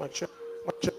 Mic check. Mic check.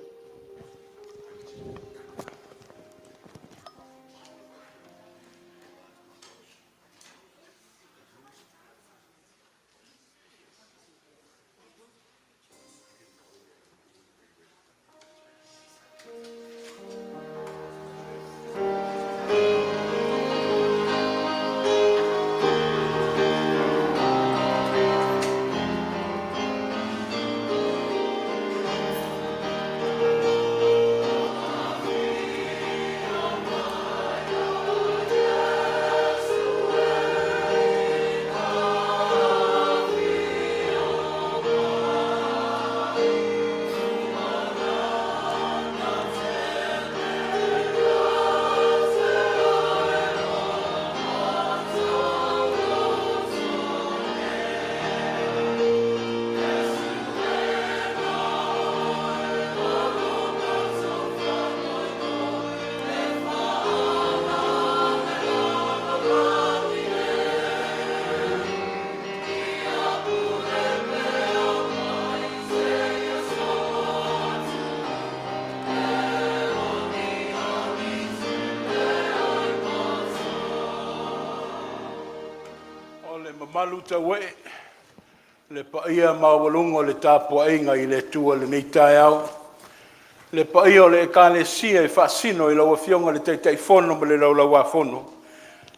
O le mamalu tauee le paia maualuga o le tapuaiga i le Atua i lenei taeao, le paia o le Ekalesia e faasino i lau Afioga i le Taitaifono ma le Laulau-a-Fono,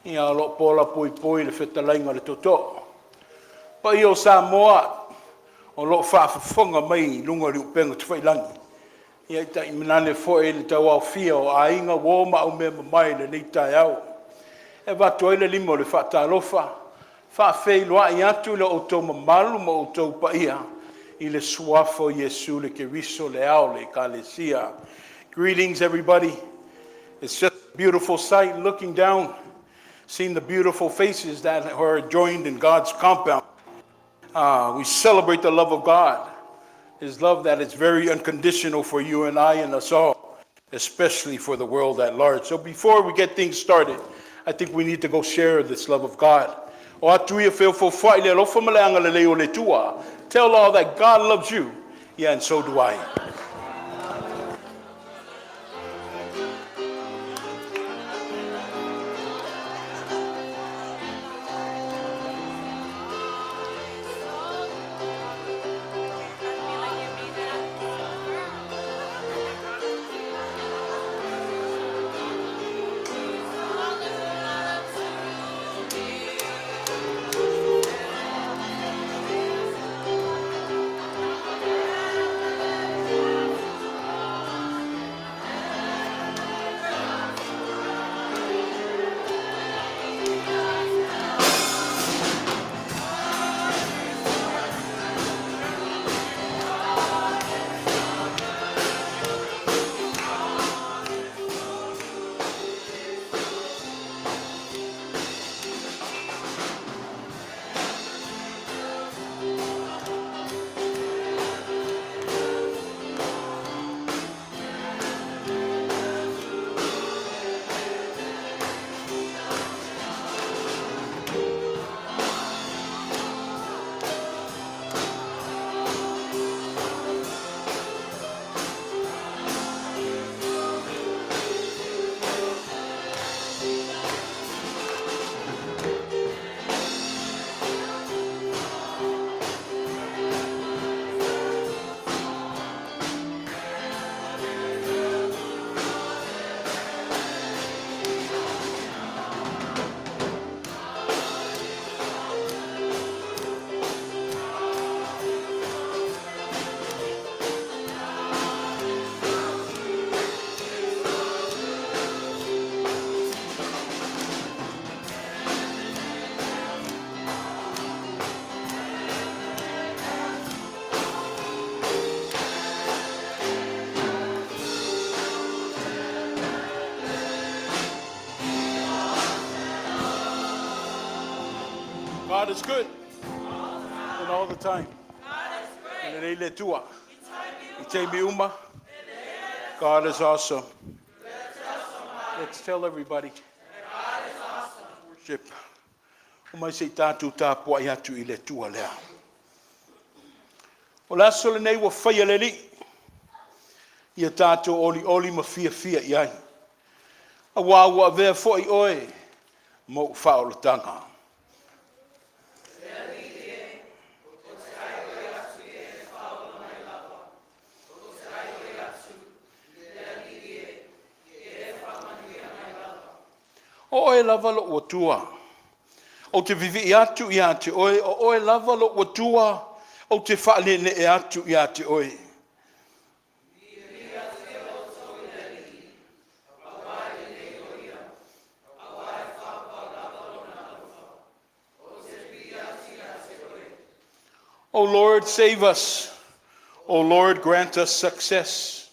a o lo o pola poipoi le fetalaiga i le Tootoo. Le paia o Samoa o lo o faafofoga mai i luga o le upega tafailagi, ia tainane foi le tauaofia o aiga, uo ma aumeamamae i lenei taeao. E avatu ai le lima o le faatalofa e faafeiloai atu i lo outou mamalu ma outou paia i le suafa o Iesu le Keriso o le Ao o le Ekalesia. Greetings everybody. It's just a beautiful sight looking down, seeing the beautiful faces that are joined in God's compound. We celebrate the love of God, His love that is very unconditional for you and I and us all, especially for the world at large. So before we get things started, I think we need to go share this love of God. O atu ia feofoofoai le alofa ma le agalelei o le Atua. Tell all that God loves you. Yeah, and so do I. God is good. And all the time. Lelei le Atua. I taimi uma. God is awesome. Let's tell everybody. Worship. Omai se i tatou tapuai atu i le Atua lea. O le aso lenei ua faia e le Alii. Ia tatou olioli ma fiafia i ai, auā ua avea foi oe ma ou faaolataga. O oe lava lou Atua, ou te vivii atu ia te oe, o oe lava lou Atua, ou te faaneenee atu ia te oe. O Lord, save us. O Lord, grant us success.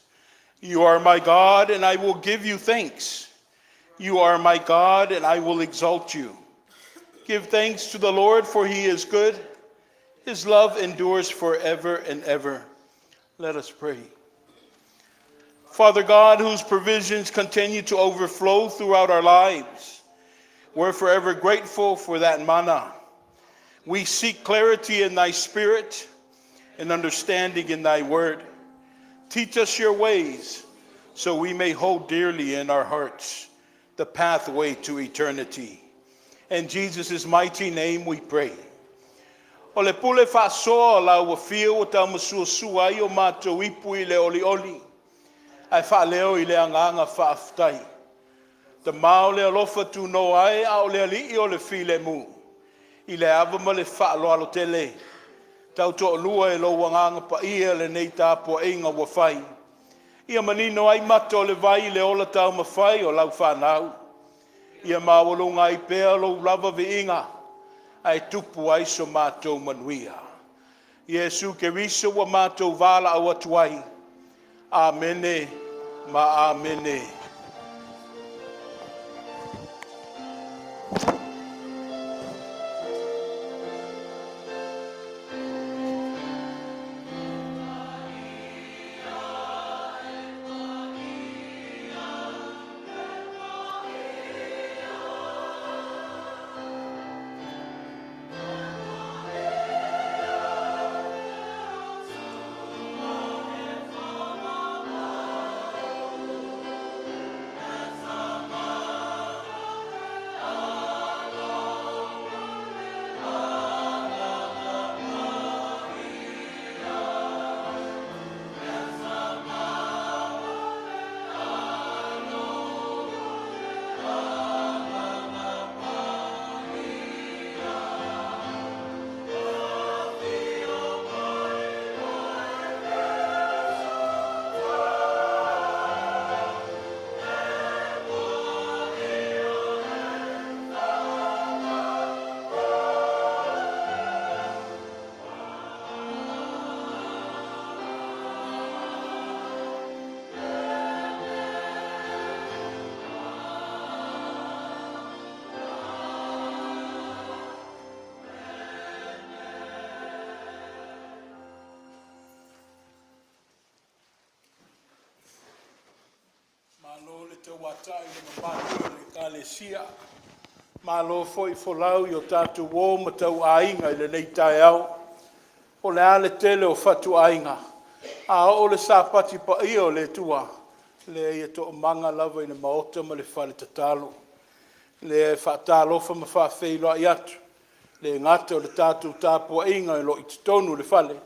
You are my God, and I will give you thanks. You are my God, and I will exalt you. Give thanks to the Lord, for he is good. His love endures forever and ever. Let us pray. Father God, whose provisions continue to overflow throughout our lives, we're forever grateful for that manna. We seek clarity in thy spirit and understanding in thy word. Teach us your ways so we may hold dearly in our hearts the pathway to eternity. In Jesus' mighty name we pray. O le pule faasoa o lau afio ua taumasuasua ai o matou ipu i le olioli, ae faaleo i le agaga faafetai. Tama o le alofa tunoa ai a o le alii o le filemu, i le ava ma le faaaloalo tele, tautoalua e lou agaga paia lenei tapuaiga ua fai, ia manino ai mata o le vai i le ola taumafai o lau fanau, ia maualuga ai pea lou lava viiga, ae tupu ai so matou manuia. Iesu Keriso ua matou valaau atu ai. Amene ma Amene. Malo le tauatai i le mamalu o le Ekalesia, malo foi folau i o tatou uo ma tauaiga i lenei taeao. Po o le a le tele o fatuaiga, a oo le sapati paia o le Atua, e leai e toomaga lava i le maota ma le fale tatalo. O lea e faatalofa ma faafeiloai atu, e le gata o le tatou tapuaiga o lo o i totonu o le fale,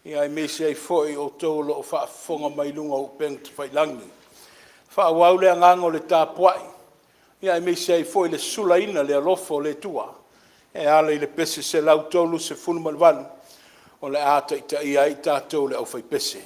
aemaise ai foi o outou o lo o faafofoga mai i luga o upega tafailagi. Faaauau le agaga o le tapuai, aemaise ai foi le sulaina o le alofa o le Atua e ala i le pese 138 o le a taitaia ai tatou e le aufaipese.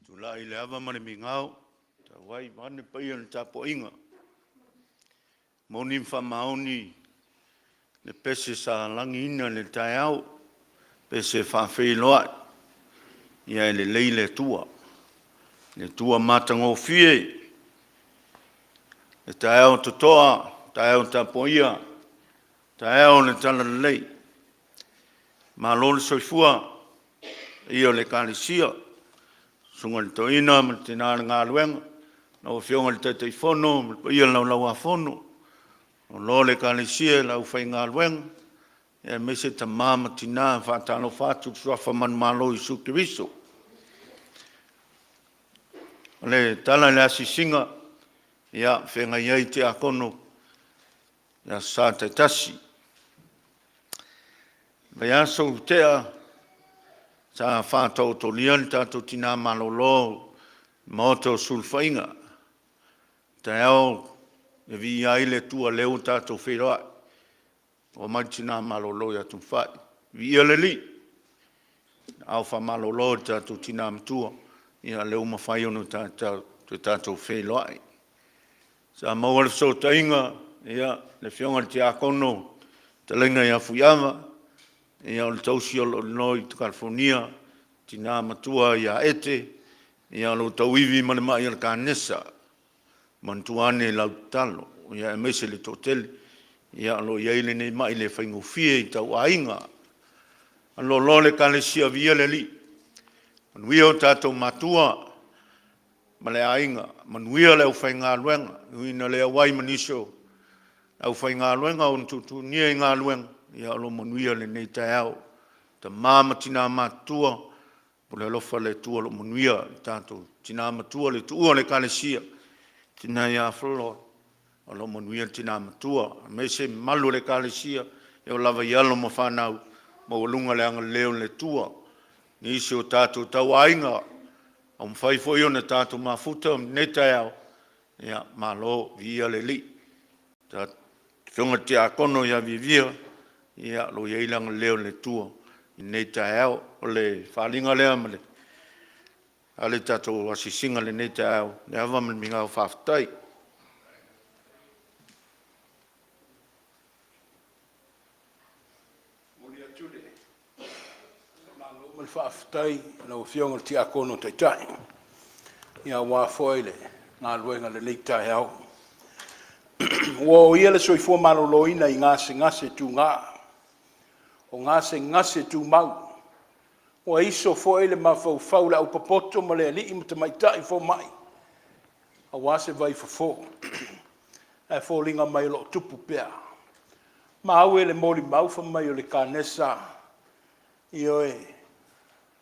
Tulai le ava ma le migao, tauai vaeane le paia o le tapuaiga, moni ma faamaoni le pese sa lagiina i le taeao, pese faafeiloai, ia e lelei le Atua, le Atua matagofie, le taeao totoa, taeao tapuaia, taeao o le talalelei. Malo le soifua i le paia o le Ekalesia, susuga i le Toeaina ma le Tina o le Galuega, lau Afioga i le Taitaifono ma le paia o le Laulau-a-Fono, loaloa o le Ekalesia i le aufaigaluega, aemaise tama ma tina. E faatalofa atu i le Suafa manumalo o Iesu Keriso. O le tala i le asiasiga, ia, feagai ai Tiakono i Aso Sa taitasi. O le vaiaso ua tea sa faataotolia le tatou tina malolo i le maota o sulufaiga, taeao e viia ai le Atua o lea ua tatou feiloai, oo mai le tina malolo ia Tuifai. Viia le Alii, aao faamalolo i le tatou tina matua, ia o lea ua mafai ona tatou feiloai. Sa maua le fesootaiga, ia, le afioga i le Tiakono fetalaiga ia Fuaava, ia o le tausi o lo o i Kalifonia, le tina matua ia Ete, ia o lo o tauivi ma le mai o le kanesa. Manatua ane i lau tatalo, ia aemaise le toatele o lo o i ai lenei mai le faigofie i tauaiga. Loa le Ekalesia, viia le Alii, manuia o tatou matua ma le aiga, manuia le aufaigaluega. E ui ina le auai ma nisi o le aufaigaluega ona tuatuagia i galuega, ia o lo o manuia lenei taeao. Tama ma tina matutua, pule alofa le Atua o lo o manuia le tatou tina matua, le tuua o le Ekalesia, le tina ia Floyd, o lo o manuia le tina matua, aemaise le mamalu o le Ekalesia e oo lava i alo ma fanau, maualuga le agalelei o le Atua. Nisi o tatou tauaiga ua mafai foi ona tatou mafuta i lenei taeao, ia malo, viia le Alii. Le Afioga i le Tiakono ia Vievia, ia o lo o i ai le agalelei o le Atua i lenei taeao. O le faaaliga lea a le tatou asiasiga i lenei taeao, le ava ma le migao faafetai. Momoli atu le faamalo ma le faafetai i lau Afioga i le Tiakono Taitai aua foi le galuega i lenei taeao. Ua oia le soifua maloloina i gasegase tuga, o gasegase tumau, ua iso foi le mafaufau o le aupopoto ma le alii ma tamaitai fomai aua se vaifofo, ae foliga mai o lo o tupu pea. Maua i le molimau fai mai o le kanesa, ioe,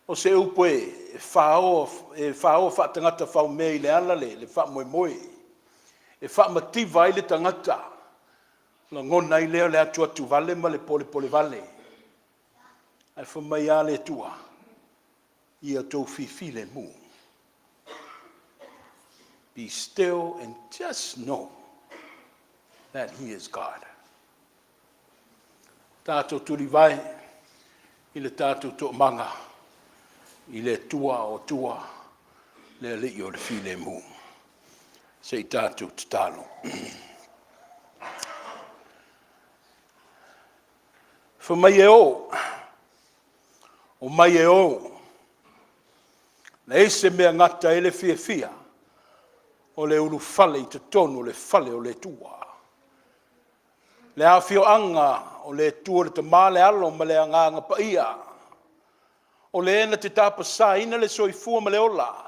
o se upu e faoa faatagata faumea i le ala le faamoemoe, e faamativa ai le tagata, lagona ai lea o le atuatuvale ma le polepolevale. Ae fai mai lava le Atua, ia outou fifilemu. Be still and just know that He is God. Tatou tulivae i le tatou toomaga i le Atua o Atua, le Alii o le filemu. Se i tatou tatalo. Fai mai e o, omai e o, leai se mea e gata ai le fiafia o le ulufale i totonu o le fale o le Atua. Le afioaga o le Atua le Tama le Alo ma le Agaga Paia, o Le na te tapasaina le soifua ma le ola,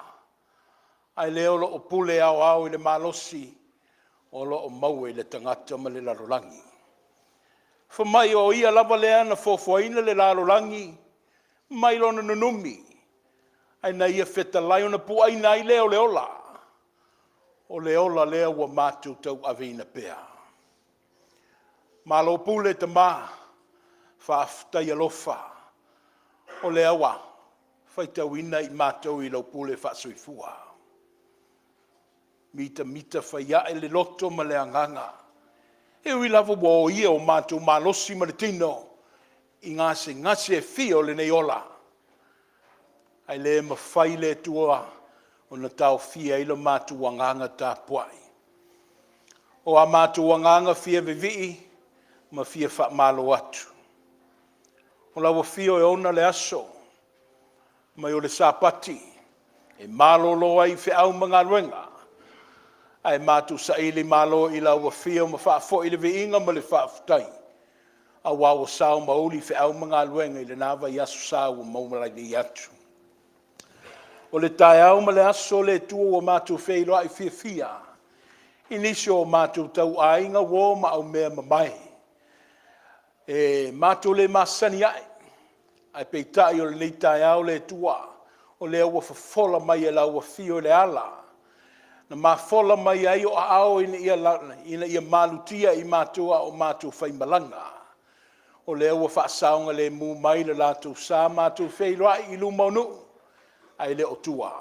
ae lea o lo o pule aoao i le malosi o lo o maua i le tagata ma le lalolagi. Fai mai o Ia lava lea na foafoaina le lalolagi mai lona nunumi, ae na Ia fetalai ona puaina ai lea o le ola, o le ola lea ua matou tauaveina pea. Malo pule tama, faafetai alofa, o lea ua faitauina i matou i lau pule faasoifua. Mitamita fai ae le loto ma le agaga, e ui lava ua oia o matou malosi ma le tino i gasegase e fia o lenei ola, ae le mafai le Atua. ona taofia ai lo matou agaga tapuai. O a matou agaga fia vivii ma fia faamalo atu. O lau afio e ona le aso mai o le Sapati e malolo ai i feau ma galuega, ae matou saili malo i lau afio ma faafoi le viiga ma le faafetai, aua ua sao ma uli feau ma galuega i lena vaiaso sa ua maua nei atu. O le taeao ma le aso le Atua ua matou feiloai fiafia i nisi o matou tauaiga, uo ma aumea mamae e matou le masani ai, ae peitai o lenei taeao le Atua o lea ua fofola mai e lau afio le ala na mafola mai ai o aao ina ia malutia i matou a o matou faimalaga. O lea ua faasaogalemu mai le latou sa, matou feiloai i luma o nuu ae le o tua.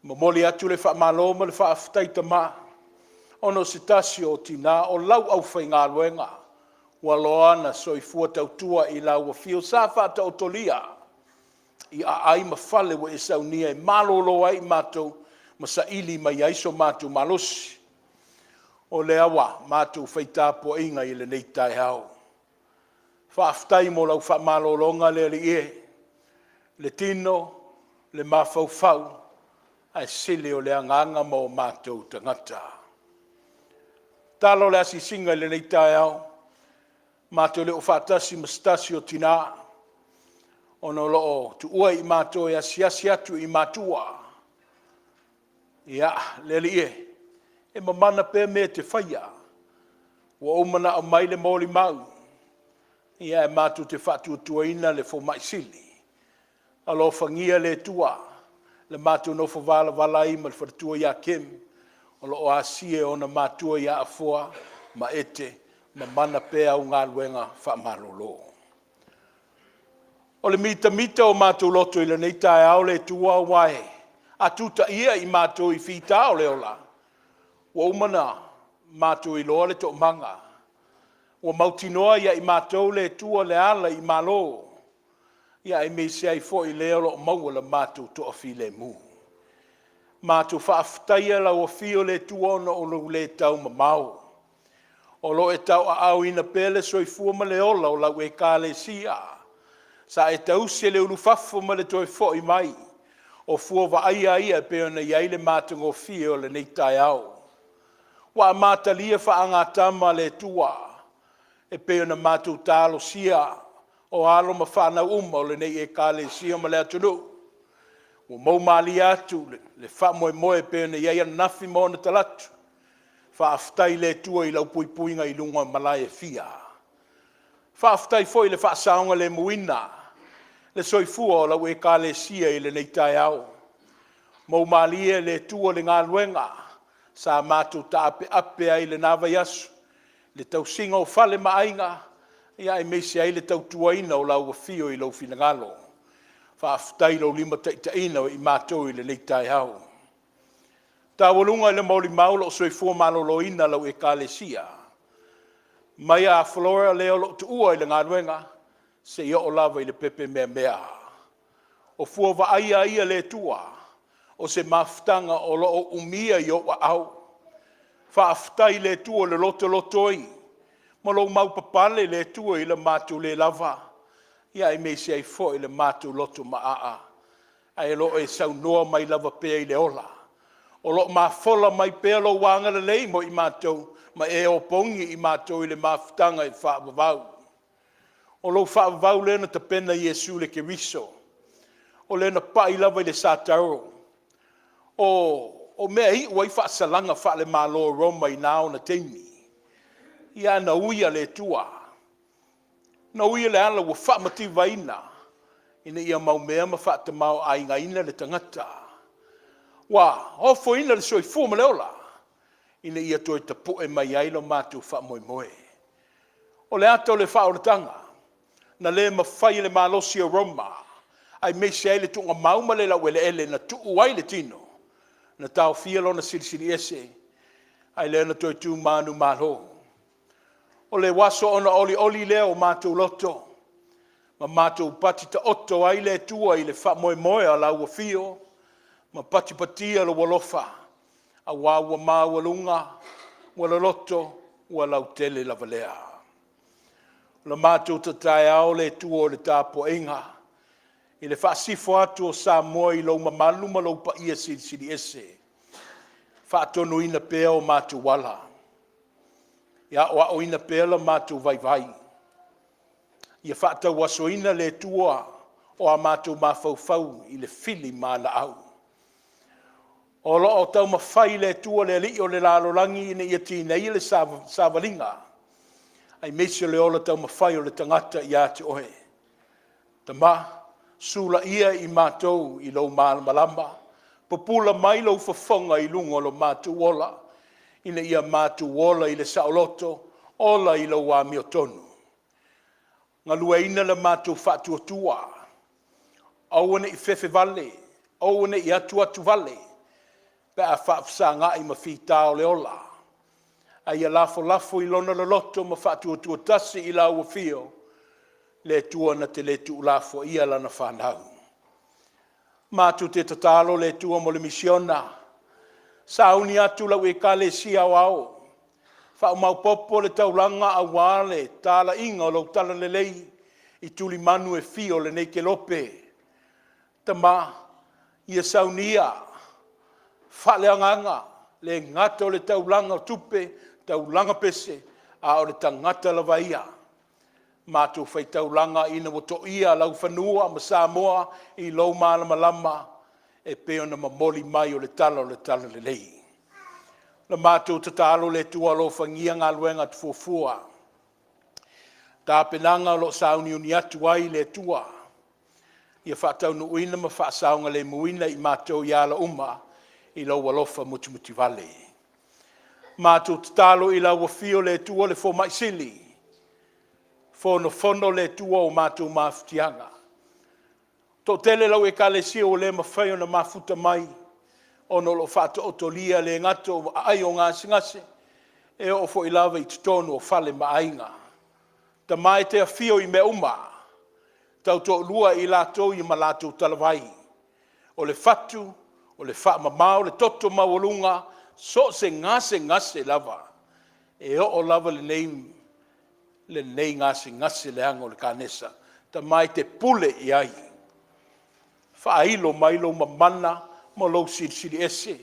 Momoli atu le faamalo ma le faafetai Tama, ona o se tasi o tina o lau aufaigaluega ua loa ona soifua tautua i lau afio sa faataotolia i aai ma fale ua e saunia e malolo ai i matou ma saili mai ai so matou malosi. O lea ua matou fai tapuaiga i lenei taeao. Faafetai mo lau faamalologa le Alii e, le tino, le mafaufau, ae sili o le agaga ma o matou tagata. Tala o le asiasiga i lenei taeao, matou te le o faatasi ma se tasi o tina, ona o lo o tuua i matou e asiasi atu i matua. Ia, le Alii e, e mamana pea mea e te faia. Ua ou manao mai le molimau, ae matou te faatuatuaina le fomai sili. Alofagia le Atua le matou nofo valavala ai ma le faletua ia Kem, o lo o asia e ona matua ia Afoa ma Ete, mamana pea au galuega faamalolo. O le mitamita o matou loto i lenei taeao le Atua aua a tutaia i matou i fita o le ola, ua uma ona matou iloa le toomaga, ua mautinoa ia i matou le Atua le ala i malo, aemaise ai foi lea o lo o maua le matou toafilemu. Matou faafetaia lau afio le Atua ona o lou le taumamao, o lo o e tauaaoina pea le soifua ma le ola o lau Ekalesia sa e tausi e le ulufafo ma le toe foi mai o fua vaaia ia e pei ona i ai le matagofie o lenei taeao. Ua amatalia faagatama a le Atua e pei ona matou talosia o alo ma fanau uma o lenei Ekalesia ma le atunuu, ua moumalie atu le faamoemoe e pei ona i ai ananafi ma ona talaatu. Faafetai i le Atua i lau puipuiga i luga o malae e fia. Faafetai foi i le faasaogalemuina le soifua o lau Ekalesia i lenei taeao. Moumalie le Atua le galuega sa matou taapeape ai i lena vaiaso, le tausiga o fale ma aiga, aemaise ai le tautuaina o lau afio i lou finagalo. Faafetai i lou limataitaiina o i matou i lenei taeao. Taualuga i le molimau o lo o soifua maloloina lau Ekalesia mai ia Flora lea o lo o tuua i le galuega seia oo lava i le pepe meamea. O fua vaaia ia a le Atua, o se mafutaga o lo o umia i ou aao. Faafetai i le Atua i le lotolotoi ma lou maupapale le Atua i le matou le lava, aemaise ai foi le matou loto maaa, ae o lo o e saunoa mai lava pea i le ola. O lo o mafola mai pea lou agalelei mo i matou ma e opogi i matou i le mafutaga e faavavau. O lou faavavau lea na tapena e Iesu le Keriso, o lea na pai lava i le Satauro, o mea e iu ai faasalaga faale-Malo o Roma i na ona taimi. Ia na ui a le Atua, na ui le ala ua faamativaina ina ia maumea ma faatamaoaigaina le tagata. Ua ofoina le soifua ma le ola ina ia toe tapu'e mai ai lo matou faamoemoe. O le ata o le faaolataga na le mafai e le malosi o Roma aemaise ai le tuugamau ma le laueleele na tuu ai le tino, na taofia lona silisili ese, ae lea na toe tu manumalo. O le aso ona olioli lea o matou loto ma matou pati taoto ai le Atua i le faamoemoe o lau afio. ma patipatia lou alofa, aua ua maualuga, ua loloto, ua lautele lava lea. O le matou taeao le Atua o le tapuaiga, i le faasifo atu o Samoa i lou mamalu ma lou paia silisili ese, faatonuina pea o matou ala, ia aoaoina pea la matou vaivai, ia faatauasoina le Atua o a matou mafaufau i le fili ma laau. O lo o taumafai le Atua le Alii o le lalolagi ina ia tineia le savaliga, aemaise o le ola taumafai o le tagata ia te oe. Tama, sulaia i matou i lou malamalama, pupula mai lou fofoga i luga o lo matou ola, ina ia matou ola i le saoloto, ola i lou amiotonu. Galueaiina le matou faatuatua, aua ne i fefe vale, aua ne i atuatu vale, pe a faafesagai ma fita o le ola, a ia lafolafo i lona loloto ma faatuatua tasi i lau afio, le Atua na te le tuulafoaia lana fanau. Matou te tatalo le Atua mo le misiona, sauni atu lau Ekalesia Aoao, faamaopoopo le taulaga aua le talaiga o lau talalelei i tulimanu e fia o lenei kelope. Tama, ia saunia faaleagaga, le gata o le taulaga o tupe, taulaga pese, a o le tagata lava ia. Matou faitaulaga ina ua toia laufanua ma Samoa i lou malamalama e pei ona momoli mai o le tala o le talalelei. Na matou tatalo le Atua alofagia galuega fuafua, tapenaga o lo o sauniuni atu ai le Atua, ia faataunuuina ma faasaogalemuina i matou i ala uma i lou alofa mutimutivale. Matou tatalo i lau afio le Atua le fomai sili, fonofono le Atua o matou mafutiaga. Toatele lau Ekalesia ua le mafai ona mafuta mai ona o lo o faataotolia le gata o aai o gasegase, e oo foi lava i totonu o fale ma aiga. Tama e te afio i mea uma, tautoalua i latou ma latou talavai, o le fatu, o le faamama, o le toto maualuga, so o se gasegase lava, e oo lava lenei gasegase leaga o le kanesa. Tama e te pule i ai, faailo mai lou mamana ma lou silisili ese,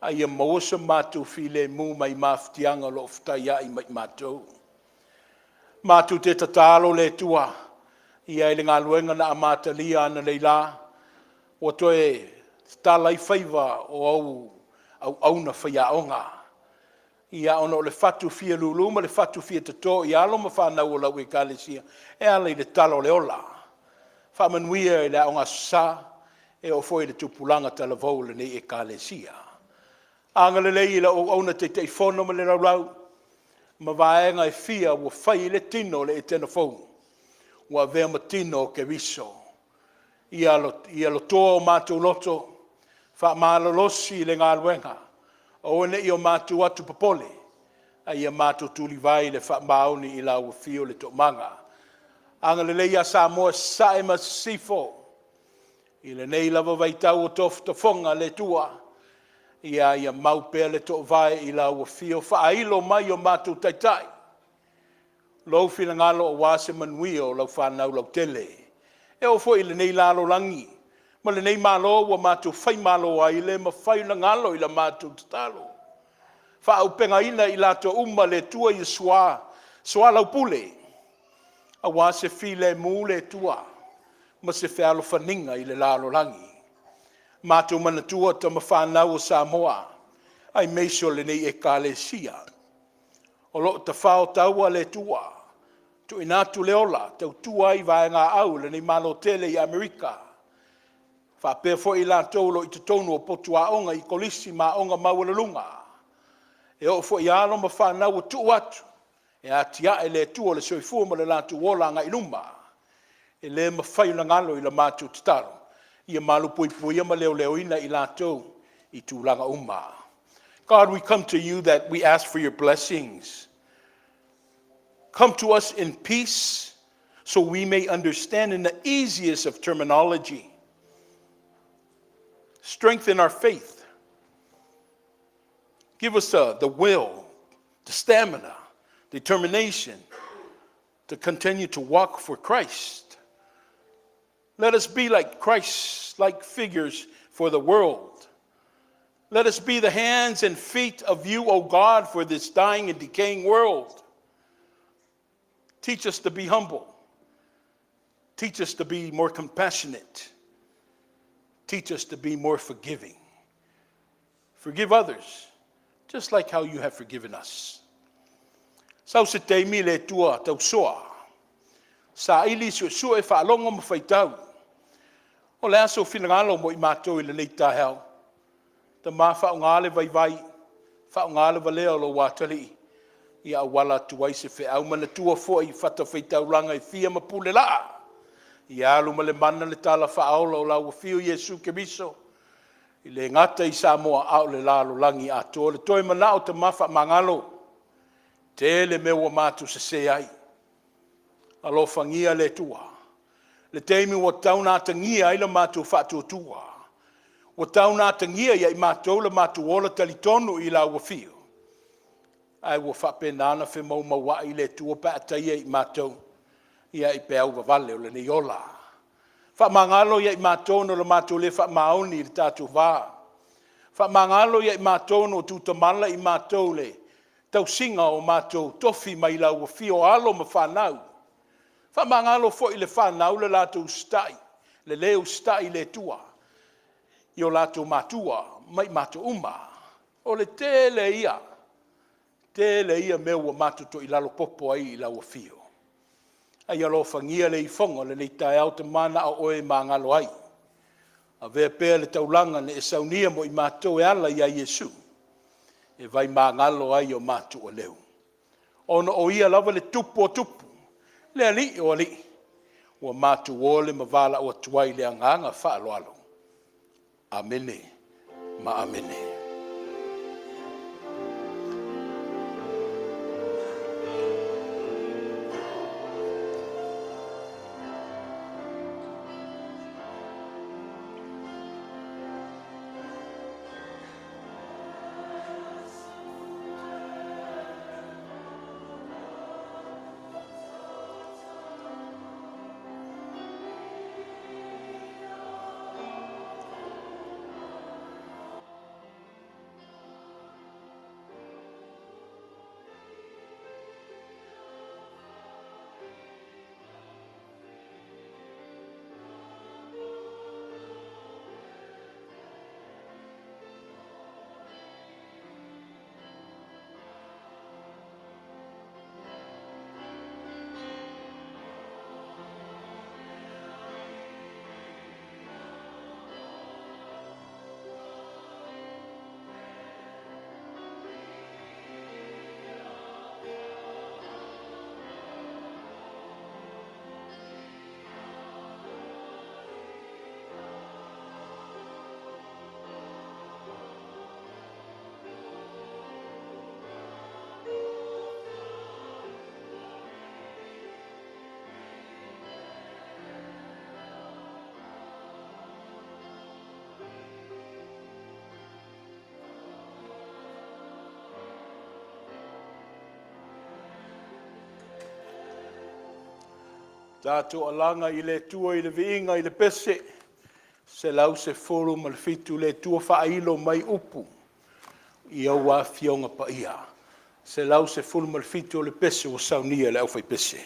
a ia maua so matou filemu mai mafutiaga o lo o fetaiai ma i matou. Matou te tatalo le Atua ia i le galuega na amatalia analeila, ua toe tatala ai faiva o au auauna faiaoga. Ia ona o le fatu fia lulu ma le fatu fia toto i alo ma fanau a lau Ekalesia e ala i le tala o le ola. Faamanuia i le Aoga Aso Sa, e oo foi i le tupulaga talavou o lenei Ekalesia. Agalelei i lau auauna Taitaifono ma le laulau ma vaega e fia ua fai ai le tino o le Etena fou ua avea ma tino o Keriso. Ia lotoa o matou loto, faamalolosi le galuega, aua ne i o matou atu popole, a ia matou tulivae i le faamaoni i lau afio le Toomaga. Agalelei ia Samoa i Sasae ma Sisifo i lenei lava vaitau o tofotofoga le Atua, ia mau pea le toovae i lau afio, faailo mai o matou taitai lou finagalo aua se manuia o lau fanau lautele. E oo foi i lenei lalolagi ma lenei Malo ua matou faimalo ai, e le mafai ona galo i la matou tatalo. Faaauupegaina i latou uma le Atua ia soalaupule aua se filemu le Atua ma se fealofaniga i le lalolagi. Matou manatua tama fanau a Samoa aemaise o lenei Ekalesia o lo o tafao taua le Atua, tuuina atu le ola, tautua ai i vaegaau a lenei Malo tele i Amerika, faapea foi i latou o lo o i totonu o potu aoga i kolisi ma aoga maualuluga. E oo foi i alo ma fanau ua tuu atu e atiae le Atua le soifua ma le latou ola agai i luma. E le mafai ona galo i la matou tatalo, ia malupuipuia ma leoleoina i latou i tulaga uma. God, we come to you that we ask for your blessings. Come to us in peace so we may understand in the easiest of terminology. Strengthen our faith. Give us the will, the stamina, determination to continue to walk for Christ. Let us be like Christ like figures for the world. Let us be the hands and feet of you, O God, for this dying and decaying world. Teach us to be humble. Teach us to be more compassionate. Teach us to be more forgiving. Forgive others, just like how you have forgiven us. Sau se taimi le Atua tausoa, saili suesue faalogo ma faitau. O le a sou finagalo mo i matou i lenei taeao. Tama faaaoga le vaivai, faaaoga le valea o lou atalii, ia auala atu ai se feau manatua foi i fatafaitaulaga e fia ma pule laa. Ia alu ma le mana le tala faaola o lau afio Iesu Keriso, e le gata i Samoa a o le lalolagi atoa. Le toe manao tama faamagalo, tele mea ua matou sese ai. Alofagia le Atua, le taimi ua tatau ona atagia ai le matou faatuatua, ua tatau ona atagia ia i matou le matou ola talitonu i lau afio, ae ua faapena ona femaumauai le Atua pe a taia i matou ia i peau vavale o lenei ola. Faamagalo ia i matou ona o le matou le faamaoni i le tatou va. Faamagalo ia i matou ona ua tutamala i matou le tausiga o matou tofi mai lau afio o alo ma fanau. Faamagalo foi i le fanau le latou usitai, le le usitai i le Atua i o latou matua ma i matou uma. O le tele ia, tele ia mea ua matou toilalo popo ai i lau afio. A ia alofagia le ifoga o lenei taeao, Tama na o oe e magalo ai. Avea pea le taulaga na e saunia mo i matou e ala ia Iesu, e vaimagalo ai o matou aleu. Ona o ia lava le Tupu o tupu, le Alii o alii, ua matou ole ma valaau atu ai i le agaga faaaloalo. Amene ma amene. Tatou alaga i le Atua i le viiga i le pese 117, Le Atua faailo mai upu i ou afioga paia. 117 o le pese ua saunia e le aufaipese.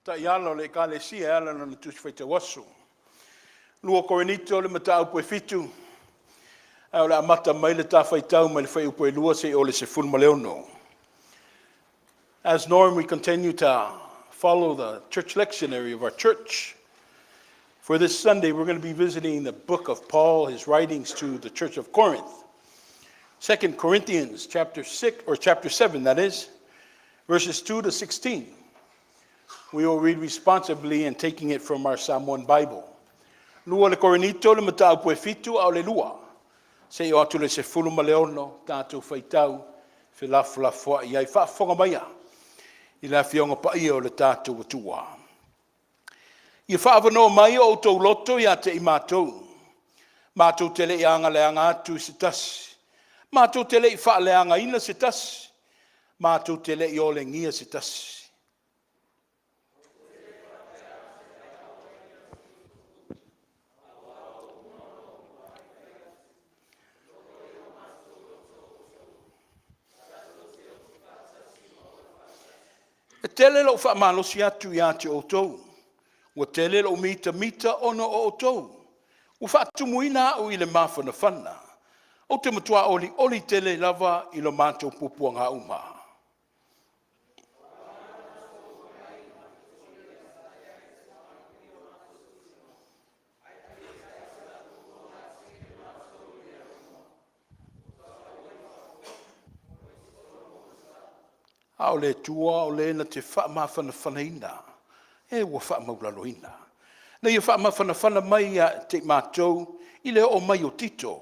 Taiala o le Ekalesia e ala i lana Tusi Faitau Aso. 2 Korinito le mataupu e 7, ae o le a amata mai le ta faitau mai le fuaiupu e 2 seia oo i le 16. As norm, we continue to follow the church lectionary of our church. For this Sunday, we're going to be visiting the book of Paul, his writings to the church of Corinth. 2 Corinthians chapter 6, or chapter 7, that is, verses 2 to 16. We will read responsibly and taking it from our Samoan Bible. Lua le Korinito le mataupu e 7 a o le 2 seia oo atu i le 16 tatou faitau felafolafoai ai faafofoga maia i le Afioga Paia o le tatou Atua. Ia faaavanoa mai o outou loto ia te i matou. Matou te le i agaleaga atu i se tasi, matou te le i faaleagaina se tasi, matou te le i olegia se tasi. E tele lou faamalosi atu ia te outou, ua tele lou mitamita ona o outou. Ua faatumuina au i le mafanafana, ou te matua olioli tele lava i lo matou puapuaga uma. A o le Atua o le na te faamafanafanaina e ua faamaualaloina, na ia faamafanafana mai ia te i matou i le oo mai o Tito.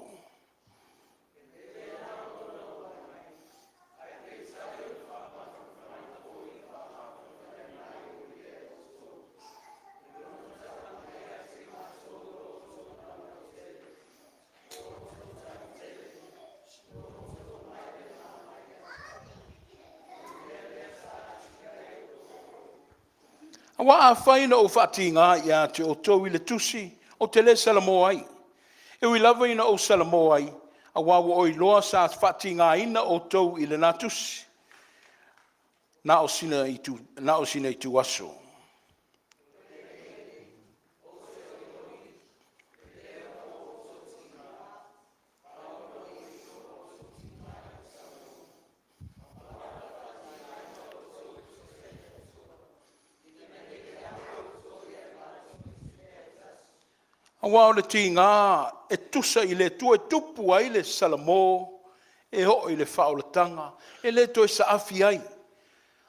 Aua afai na ou faatiga ia te outou i le tusi, ou te le salamo ai. E ui lava ina ou salamo ai, auā ua ou iloa sa faatigaina outou i lena tusi, na o sina ituaso. Aua o le tiga e tusa i le Atua e tupu ai le salamo e oo i le faaolataga, e le toe saafi ai,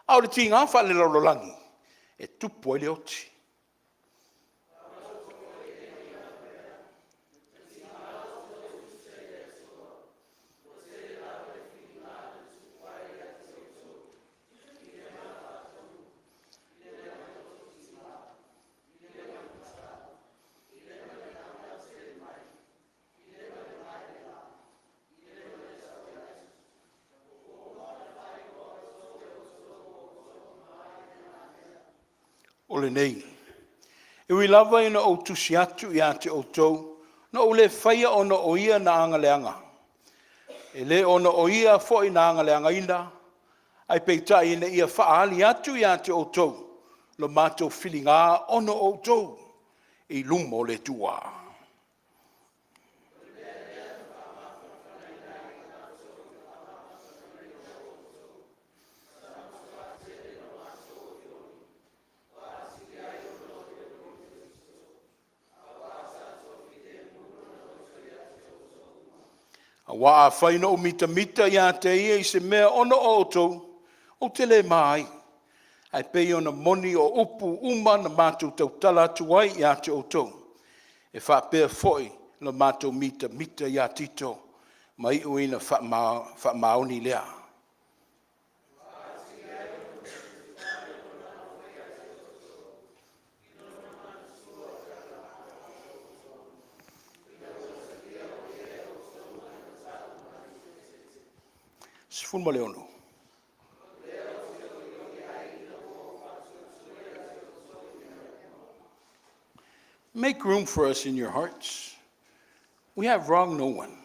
a o le tiga faalelalolagi e tupu ai le oti. O lenei. E ui lava ina ou tusi atu ia te outou, na ou le faia ona o ia na agaleaga, e le ona o ia foi na agaleagaina, ae peitai ina ia faaali atu ia te outou lo matou filiga ona o outou i luma o le Atua. Aua afai na ou mitamita ia te ia i se mea ona o outou, ou te le ma ai, ae pei ona moni o upu uma na matou tautala atu ai ia te outou, e faapea foi la matou mitamita ia Tito, ma iu ina faamaoni lea. 16. Make room for us in your hearts. We have wronged no one.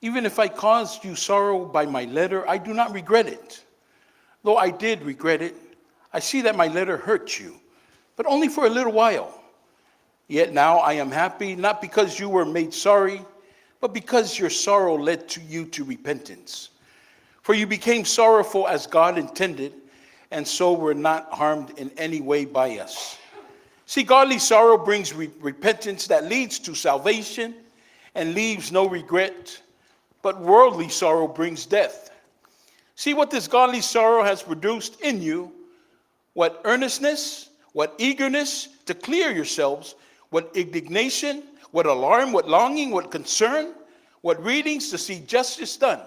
Even if I caused you sorrow by my letter, I do not regret it. Though I did regret it, I see that my letter hurt you, but only for a little while. Yet now I am happy, not because you were made sorry, but because your sorrow led to you to repentance. For you became sorrowful as God intended, and so were not harmed in any way by us. See, godly sorrow brings repentance that leads to salvation and leaves no regret, but worldly sorrow brings death. See what this godly sorrow has produced in you, what earnestness, what eagerness to clear yourselves, what indignation, what alarm, what longing, what concern, what readings to see justice done.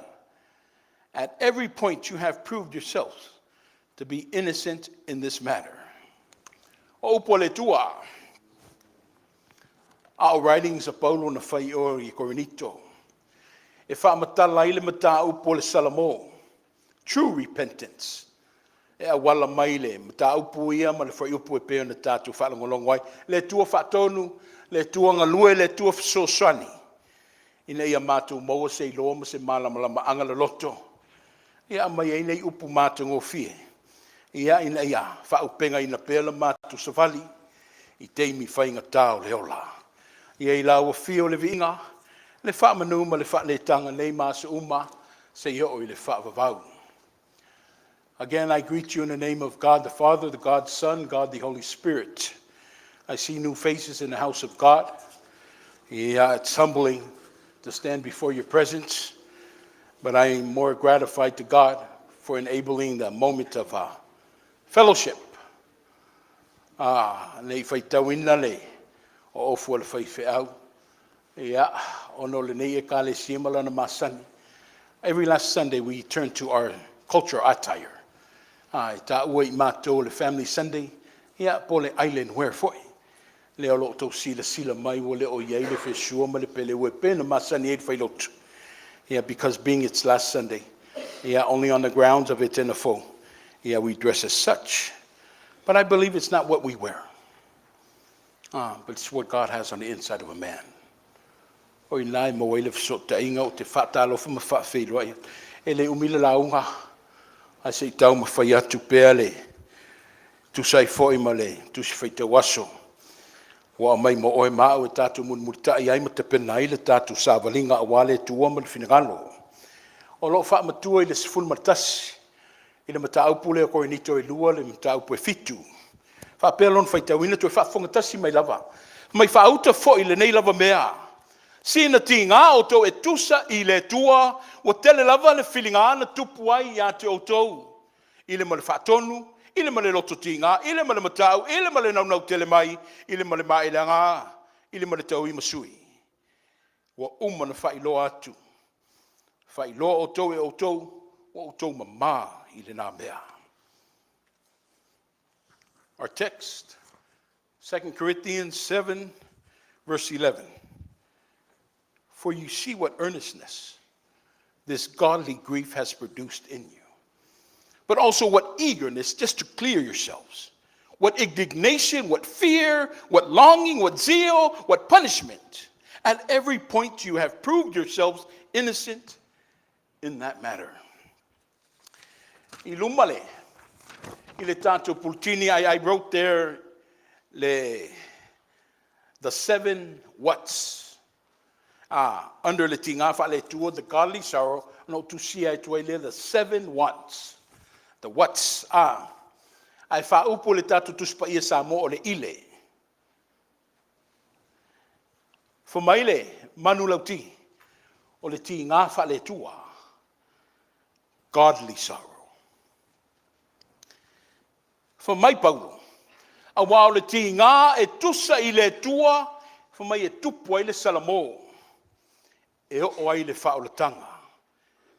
At every point you have proved yourselves to be innocent in this matter. O upu a le Atua, a o writings a Paulo na fai i o i Korinito, e faamatala ai le mataupu o le Salamo, true repentance, e auala mai le mataupu ia ma le fuaiupu e pei ona tatou faalogologo ai. Le Atua faatonu, le Atua galue, le Atua fesoasoani, ina ia matou maua se iloa ma se malamalamaaga loloto, ia aumai ai nei upu matagofie, ia ina ia faaaupegaina pea la matou savali i taimi faigata o le ola. Ia i lau afio le viiga, le faamanu ma le faaletaga nei ma aso uma seia oo i le faavavau. Again, I greet you in the name of God the Father, the God Son, God the Holy Spirit. I see new faces in the house of God. Yeah, it's humbling to stand before your presence, but I am more gratified to God for enabling the moment of fellowship. Ah, nei faitauina le o ofu o le faifeau. Ia, ona o lenei ekalesia ma lana masani. Every last Sunday we turn to our culture attire. Ah, e taua i matou le Family Sunday, ia, po le island wear foi. Lea o lo o outou silasila mai ua le o i ai le fesua ma le peleue pe na masani ai le failotu. Yeah, because being its last Sunday, yeah, only on the grounds of it's in a full, yeah, we dress as such. But I believe it's not what we wear, but it's what God has on the inside of a man. O i nai maua ai le fesootaiga o te faatalofa ma faafeiloai. E le umi le lauga, ae se i taumafai atu pea le tusa ai foi ma le tusi faitau aso ua aumai mo oe ma au e tatou mulimulitai ai ma tapena ai le tatou savaliga aua le Atua ma le finagalo. O lo o faamatua i le 11 i le mataupu lea o Korinito e 2 le mataupu e 7. Faapea lona faitauina, toe faafofoga tasi mai lava. Mai faauta foi lenei lava mea. Sina tiga outou e tusa i le Atua, ua tele lava le filiga na tupu ai ia te outou, i le ma le faatonu, i le ma le loto tiga, i le ma le matau, i le ma le naunau tele mai, i le ma le maeleaga, i le ma le taui masui. Ua uma na faailoa atu, faailoa outou e outou, ua outou mamā i lena mea. Our text, 2 Corinthians 7, verse 11. For you see what earnestness this godly grief has produced in you, but also what eagerness just to clear yourselves, what indignation, what fear, what longing, what zeal, what punishment. At every point you have proved yourselves innocent in that matter. I luma le, i le tatou pulutini, I wrote there le, the seven whats. Ah, under le tiga faale-Atua, the godly sorrow, na ou tusia atu ai lea, the seven wants. The whats. Ah, ae faaupu le tatou Tusi Paia Samoa o le ile. Fai mai le manulauti o le tiga faale-Atua, godly sorrow. Fai mai Paulo, aua o le tiga e tusa i le Atua, fai mai e tupu ai le Salamo, e oo ai le faaolataga,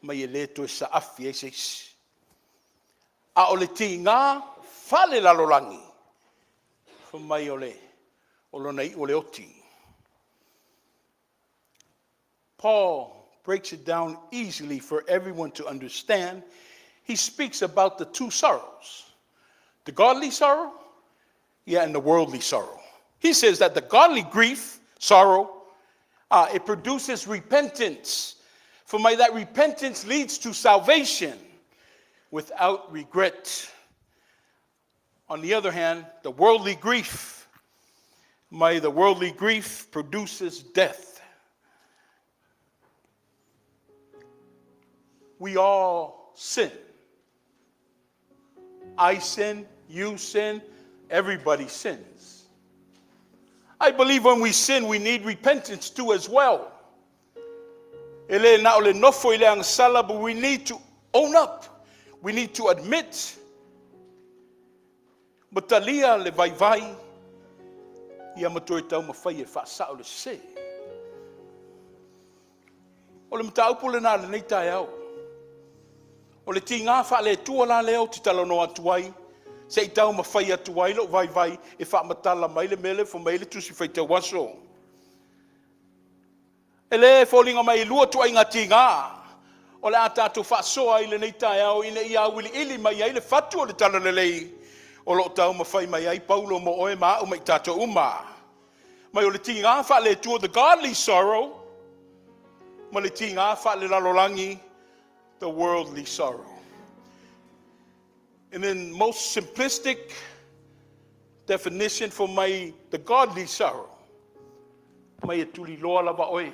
mai e le toe saafi ai se isi. A o le tiga faalelalolagi, fai mai o le o lona iu o le oti. Paul breaks it down easily for everyone to understand. He speaks about the two sorrows, the godly sorrow, yeah, and the worldly sorrow. He says that the godly grief, sorrow, it produces repentance. For my that repentance leads to salvation without regret. On the other hand, the worldly grief, may the worldly grief produces death. We all sin. I sin, you sin, everybody sins. I believe when we sin, we need repentance too as well. E le na o le nofo i le agasala, but we need to own up. We need to admit. Ma talia le vaivai, ia ma toe taumafai e faasao le sese. O le mataupu lena lenei taeao. O le tiga faale-Atua la lea ou te talanoa atu ai, se i taumafai atu ai lou vaivai e faamatala mai le mea lea e fai mai ai le Tusi Faitau Aso. E le foliga mai e lua ituaiga tiga o le a tatou faasoa ai lenei taeao ina ia auiliili mai ai le fatu o le talalelei o lo o taumafai mai ai Paulo mo oe ma au ma i tatou uma. Mai o le tiga faale-Atua, the godly sorrow, ma le tiga faalelalolagi, the worldly sorrow. And in most simplistic definition for my the godly sorrow, mai e tuliloa lava oe.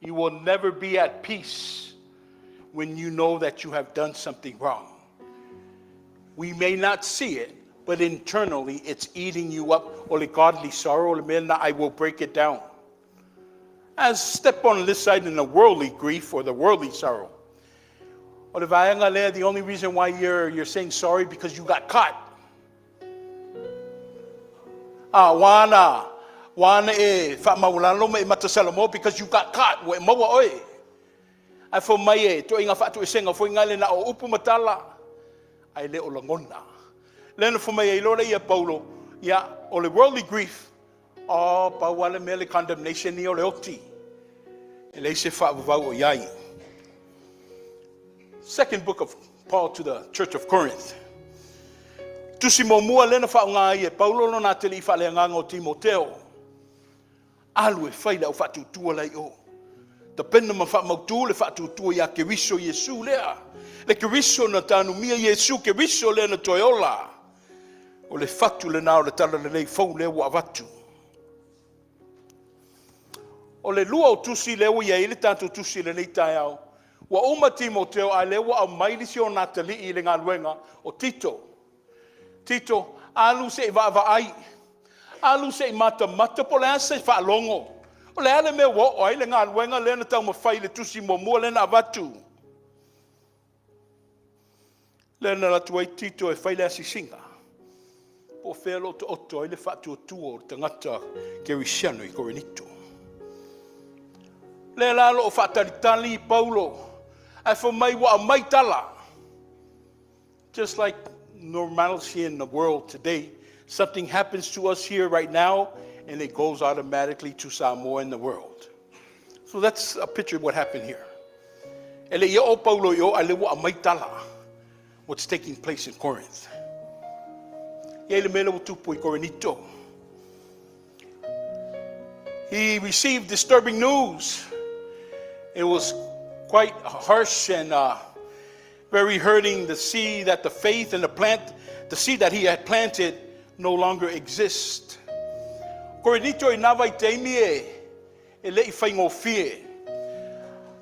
You will never be at peace when you know that you have done something wrong. We may not see it, but internally it's eating you up. O le godly sorrow, le mea lena, I will break it down. As step on this side in the worldly grief or the worldly sorrow. O le vaega lea, the only reason why you're saying sorry because you got caught. Ah, ua ana e faamaualalo ma e matasalamo because you got caught. Ua e maua oe. Ae fai mai e ituaiga faatoesega foi lea na o upu ma tala, ae le o lagona. Lea na fai mai ai loa lea ia Paulo, ia, o le worldly grief, oh, pau lava le mea le condemnation ia o le oti. E leai se faavavau o i ai. Second book of Paul to the Church of Corinth. Tusi muamua lea na faaaoga ai e Paulo lona atalii faaleagaga o Timoteo. Alu e fai le au faatuatua la i o. Tapena ma faamautu le faatuatua ia Keriso Iesu lea. Le Keriso na tanumia Iesu, Keriso lea na toe ola. O le fatu lena o le talalelei fou lea ua avatu. O le lua o tusi lea ua i ai le tatou tusi lenei taeao. Ua uma Timoteo a lea ua aumai le isi o na atalii i le galuega o Tito. Tito, alu se i vaavaai. Alu se i matamata po o le a se faalogo. O le a le mea ua oo ai le galuega lea na taumafai i le tusi muamua lea na avatu. Lea na alu atu ai Tito e fai le asiasiga. Po o fea lo o taoto ai le faatuatua o le tagata kerisiano i Korinito. Lea la lo o faatalitali Paulo, ae fai mai ua aumai tala. Just like normalcy in the world today, something happens to us here right now, and it goes automatically to Samoa in the world. So that's a picture of what happened here. E le i oo Paulo i o, a lea ua aumai tala what's taking place in Corinth. Ia i le mea lea ua tupu i Korinito. He received disturbing news. It was quite harsh and very hurting to see that the faith and the plant, the seed that he had planted no longer exist. Korinito i nā vaitaimi e le i faigofie.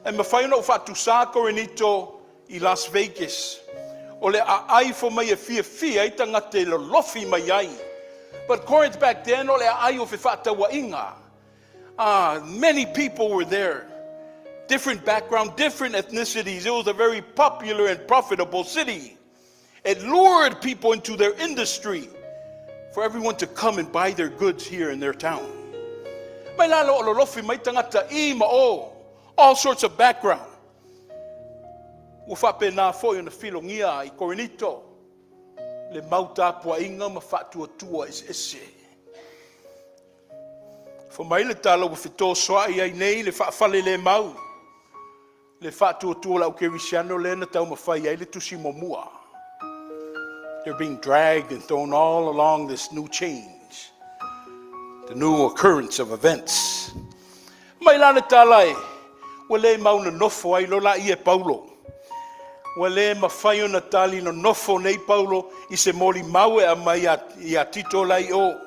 E mafai ona ou faatusa Korinito i Las Vegas. O le aai fai mai e fiafia ai tagata e lolofi mai ai. But Corinth back then, o le aai o fefaatauaiga. Ah, many people were there. Different background, different ethnicities. It was a very popular and profitable city. It lured people into their industry for everyone to come and buy their goods here in their town. Mai lalo o lolofi mai tagata i ma o, all sorts of background. Ua faapena foi ona filogia i Korinito, le mau tapuaiga ma faatuatua eseese. Fai mai le tala ua fetosoai ai nei le faafalelemalu, le faatuatua o le au kerisiano lea na taumafai ai le tusi muamua. They're being dragged and thrown all along this new change, the new occurrence of events. Mai la le tala e, ua le mau na nofo ai lola i e Paulo. Ua le mafai ona tali nonofo nei Paulo i se molimau e aumai ia Tito la i o,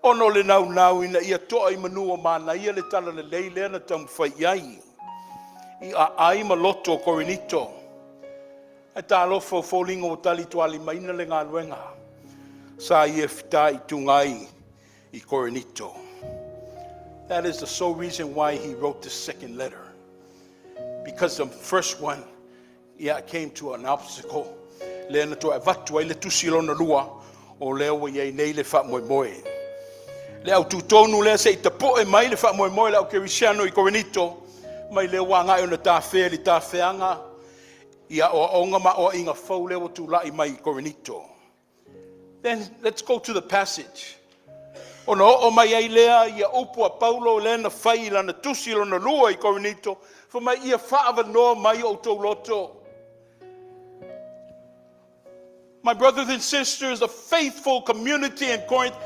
ona o le naunau ina ia to'a i manu o manaia le talalelei lea na taumafai i ai i aai ma loto o Korinito. Ae talofa o foliga ua talitualimaina le galuega sa ia fitaituga ai i Korinito. That is the sole reason why he wrote this second letter. Because the first one, yeah, came to an obstacle. Lea na toe avatu ai le tusi lona lua, o lea ua i ai nei le faamoemoe. Le au tutonu lea se i tapoe mai le faamoemoe le au kerisiano i Korinito, mai lea ua agai ona tafea i le tafeaga ia oaoga ma oaiga fou lea ua tula'i mai i Korinito. Then let's go to the passage. Ona oo mai ai lea ia upu a Paulo lea na fai i lana tusi lona lua i Korinito, fai mai ia faaavanoa mai o outou loto. My brothers and sisters, the faithful community in Corinth,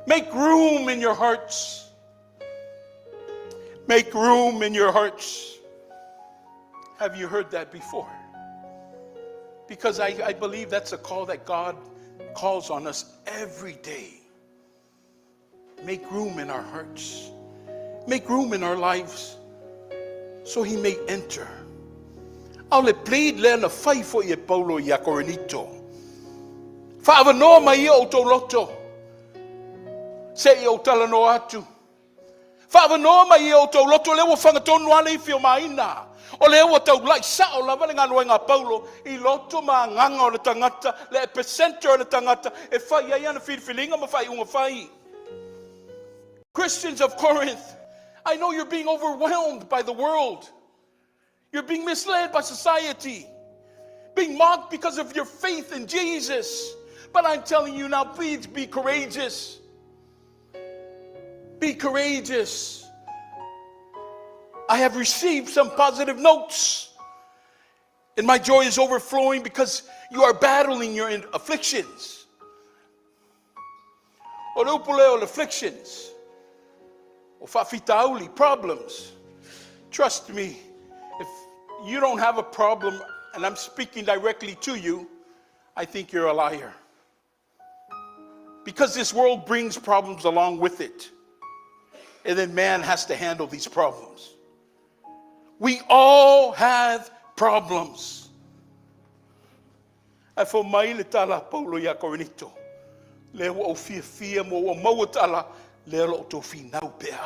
make room in your hearts. Make room in your hearts. Have you heard that before? Because I believe that's a call that God calls on us every day. Make room in our hearts, make room in our lives so He may enter. A o le plead lea na fai foi e Paulo ia Korinito. Faaavanoa mai ia outou loto. Se i ou talanoa atu. Faaavanoa mai ia outou loto lea ua fagatonu ale i fio maina. O lea ua taulai sao lava le galuega a Paulo i loto ma agaga o le tagata, le epicenter o le tagata e fai ai ana filifiliga ma faaiuga fai. Christians of Corinth, I know you're being overwhelmed by the world. You're being misled by society, being mocked because of your faith in Jesus. But I'm telling you now, please be courageous. Be courageous. I have received some positive notes. And my joy is overflowing because you are battling your afflictions. O le upu lea o afflictions, o faafitauli, problems. Trust me, if you don't have a problem, and I'm speaking directly to you, I think you're a liar. Because this world brings problems along with it. And then man has to handle these problems. We all have problems. Ae fai mai le tala a Paulo ia Korinito. Lea ua ou fiafia ma ua maua tala, lea lo o outou finau pea.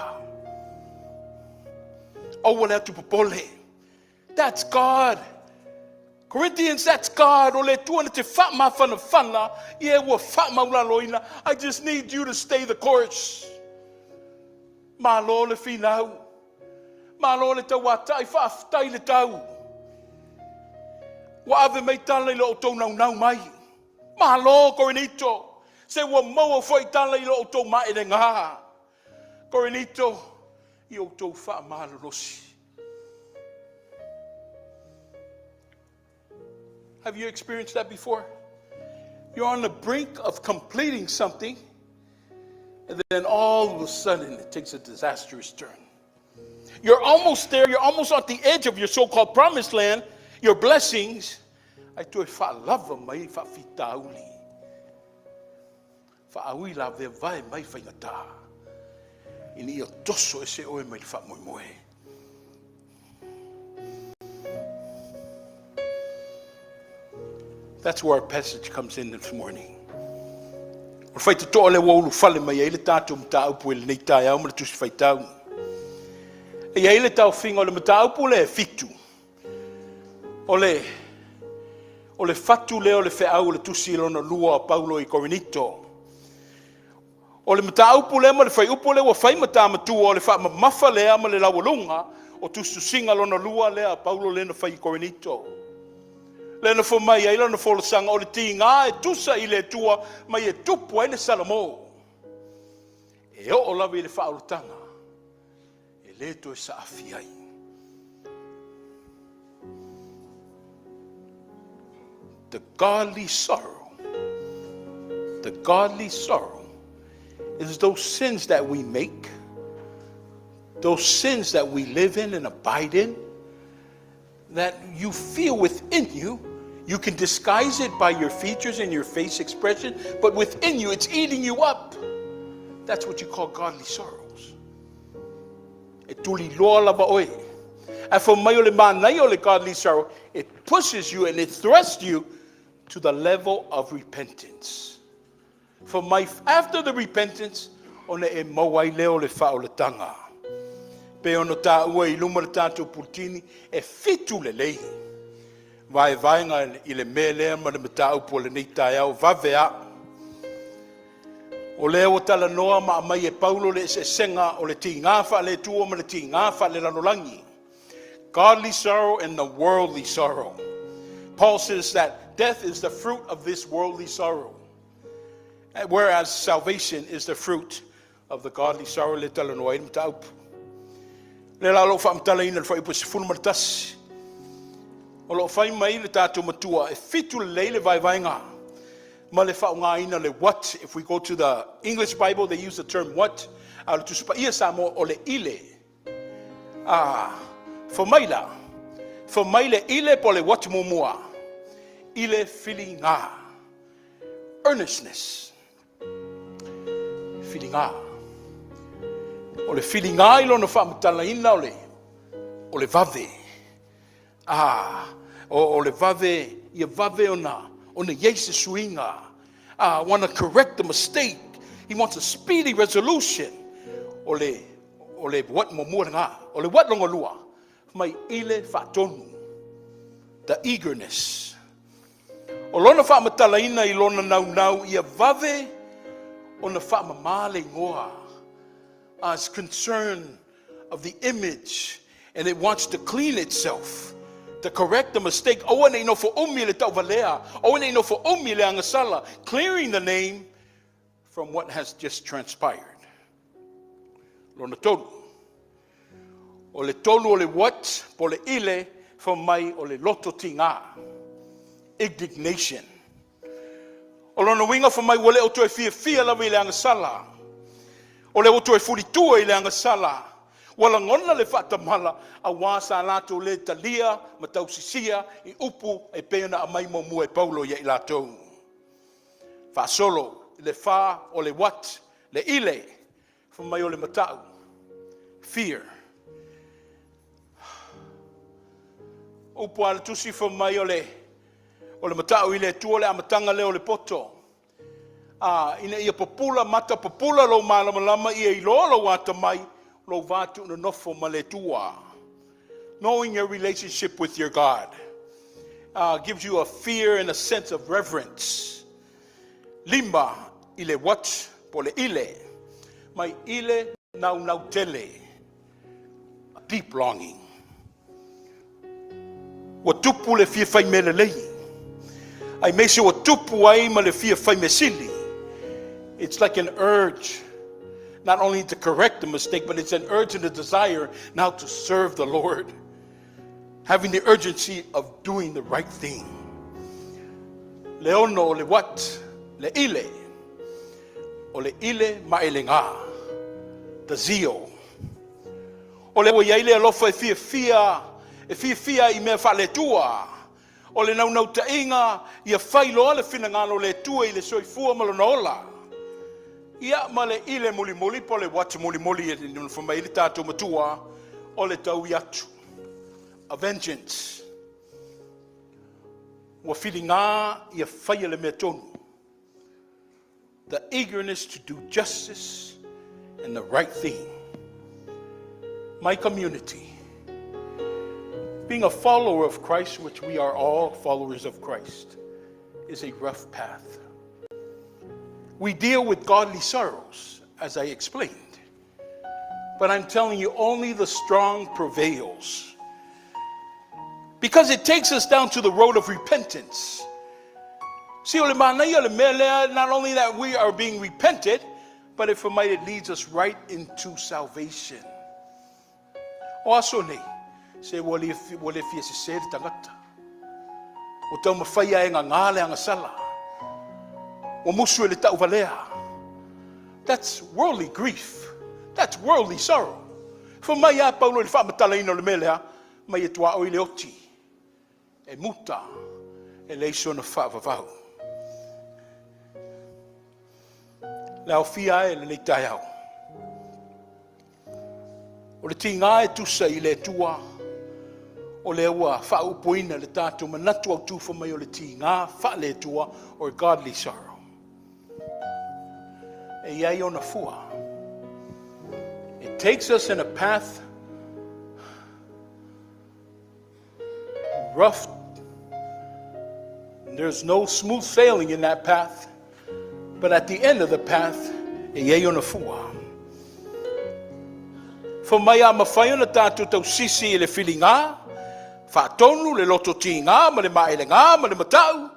Aua le atu popole. That's God. Corinthians, that's God. O le Atua na te faamafanafana, ia ua faamaulaloina. I just need you to stay the course. Malo le finau. Malo le tauatai faafetai le tau. Ua ave mai tala i lo outou naunau mai. Malo, Korinito. Se ua maua foi tala i lo outou maelega. Korinito, i outou faamalolosi. Have you experienced that before? You're on the brink of completing something, and then all of a sudden it takes a disastrous turn. You're almost there, you're almost at the edge of your so called promised land, your blessings. Ae toe faalava mai faafitauli. Faaui laveavae mai faigata. Ina ia toso ese oe mai le faamoemoe. That's where our passage comes in this morning. O le faitotoa lea ua ulufale mai ai le tatou mataupu i lenei taeao ma le tusi faitau. E i ai le taofiga o le mataupu lea e fitu. O le fatu lea o le feau o le tusi lona lua o Paulo i Korinito. O le mataupu lea ma le fuaiupu lea ua fai ma tā matua o le faamamafa lea ma le laualuga o tusitusiga lona lua lea a Paulo lea na fai i Korinito. Lea na fai mai ai lana folasaga o le tiga e tusa i le Atua mai e tupu ai le Salamo. E oo lava i le faaolataga e le toe saafi ai. The godly sorrow, the godly sorrow is those sins that we make, those sins that we live in and abide in, That you feel within you. You can disguise it by your features and your face expression, but within you, it's eating you up. That's what you call godly sorrows. E tuliloa lava oe. Ae fai mai o le manaia o le godly sorrow, it pushes you and it thrusts you to the level of repentance. Fai mai after the repentance, ona e maua ai lea o le faaolataga. Pei ona taua i luma le tatou pulutini, e fitu lelei vaevaega i le mea lea ma le mataupu o lenei taeao vave a. O lea ua talanoa ma aumai e Paulo le eseesega o le tiga faale-Atua ma le tiga faale-lalolagi. Godly sorrow and the worldly sorrow. Paul says that death is the fruit of this worldly sorrow, whereas salvation is the fruit of the godly sorrow le talanoa ai le mataupu. Le la o lou faamatalaina le fuaiupu 11. O loo fai mai le tatou matua e fitu lelei le vaevaega ma le faaaogaina le what. If we go to the English Bible, they use the term what. A o le Tusi Paia Samoa o le ile. Ah, fai mai la. Fai mai le ile po le what muamua. Ile filiga. Earnestness. Filiga. O le filiga i lona faamatalaina o le vave. Ah, o le vave, ia vave ona iai se suiga. Ah, want to correct the mistake. He wants a speedy resolution. O le what muamua lena. O le what lona lua. Mai ile faatonu. The eagerness. O lona faamatalaina i lona naunau ia vave ona faamama le igoa. As concern of the image and it wants to clean itself, to correct the mistake. Aua nei nofo umi le tauvalea. Aua nei nofo umi le agasala. Clearing the name from what has just transpired. Lona tolu. O le tolu o le what, po le ile, fai mai o le loto tiga. Indignation. O lona uiga fai mai ua le o toe fiafia lava i le agasala. O le o toe fulitua i le agasala. Ua lagona le faatamala auā sa latou le talia ma tausisia i upu e pei ona aumai muamua e Paulo ia i latou. Faasolo, le fa o le what, le ile, fai mai o le mata'u. Fear. Upu a le tusi fai mai o le mata'u i le Atua le amataga lea o le poto. A, ina ia pupula mata pupula lou malamalama ia iloa lou atamai, lou va tuunonofo ma le Atua. Knowing your relationship with your God gives you a fear and a sense of reverence. Lima i le what po le ile. Mai ile naunau tele. A deep longing. Ua tupu le fia fai mea lelei. Aemaise ua tupu ai ma le fia fai mea sili. It's like an urge, not only to correct the mistake, but it's an urge and a desire now to serve the Lord. Having the urgency of doing the right thing. Le ono o le what, le ile. O le ile maelega. The zeal. O le ua iai le alofa e fiafia i mea faale-Atua. O le naunautaiga ia fai loa le finagalo le Atua i le soifua ma lona ola. Ia ma le ile mulimuli po le what mulimuli e fai mai le tatou matua o le taui atu. A vengeance. Ua filiga ia faia le mea tonu. The eagerness to do justice and the right thing. My community, being a follower of Christ, which we are all followers of Christ, is a rough path. We deal with godly sorrows, as I explained. But I'm telling you, only the strong prevails. Because it takes us down to the road of repentance. See, o le manaia le mea lea, not only that we are being repented, but if it might, it leads us right into salvation. O aso nei, se ua le fia sese le tagata. O taumafai e gagā le agasala. Ua musu e le tauvalea. That's worldly grief. That's worldly sorrow. Fai mai a Paulo i le faamatalaina o le mea lea, mai e tuaoi le oti. E muta, e leai sona faavavau. Le aofia ai lenei taeao. O le tiga e tusa i le Atua, o lea ua faaupuina le tatou manatu autu fai mai o le tiga faale-Atua, or godly sorrow. E i ai ona fua. It takes us in a path rough. There's no smooth sailing in that path. But at the end of the path, e i ai ona fua. Fai mai a mafai ona tatou tausisi i le filiga, faatonu le loto tiga ma le maelega ma le matau,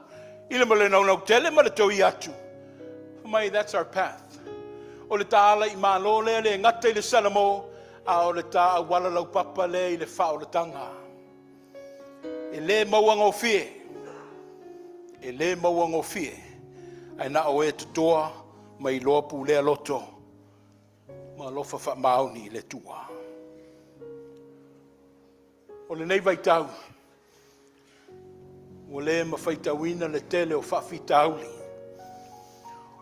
i le male naunau tele ma le toi atu. Fai mai, that's our path. O le ta ala i malo lea le gata i le Salamo, a o le ta auala laupapa lea i le faaolataga. E le maua gofie, e le maua gofie, ae na o e totoa ma iloa pulea loto ma alofa faamaoni i le Atua. O lenei vaitau, ua le mafaitauina le tele o faafitauli.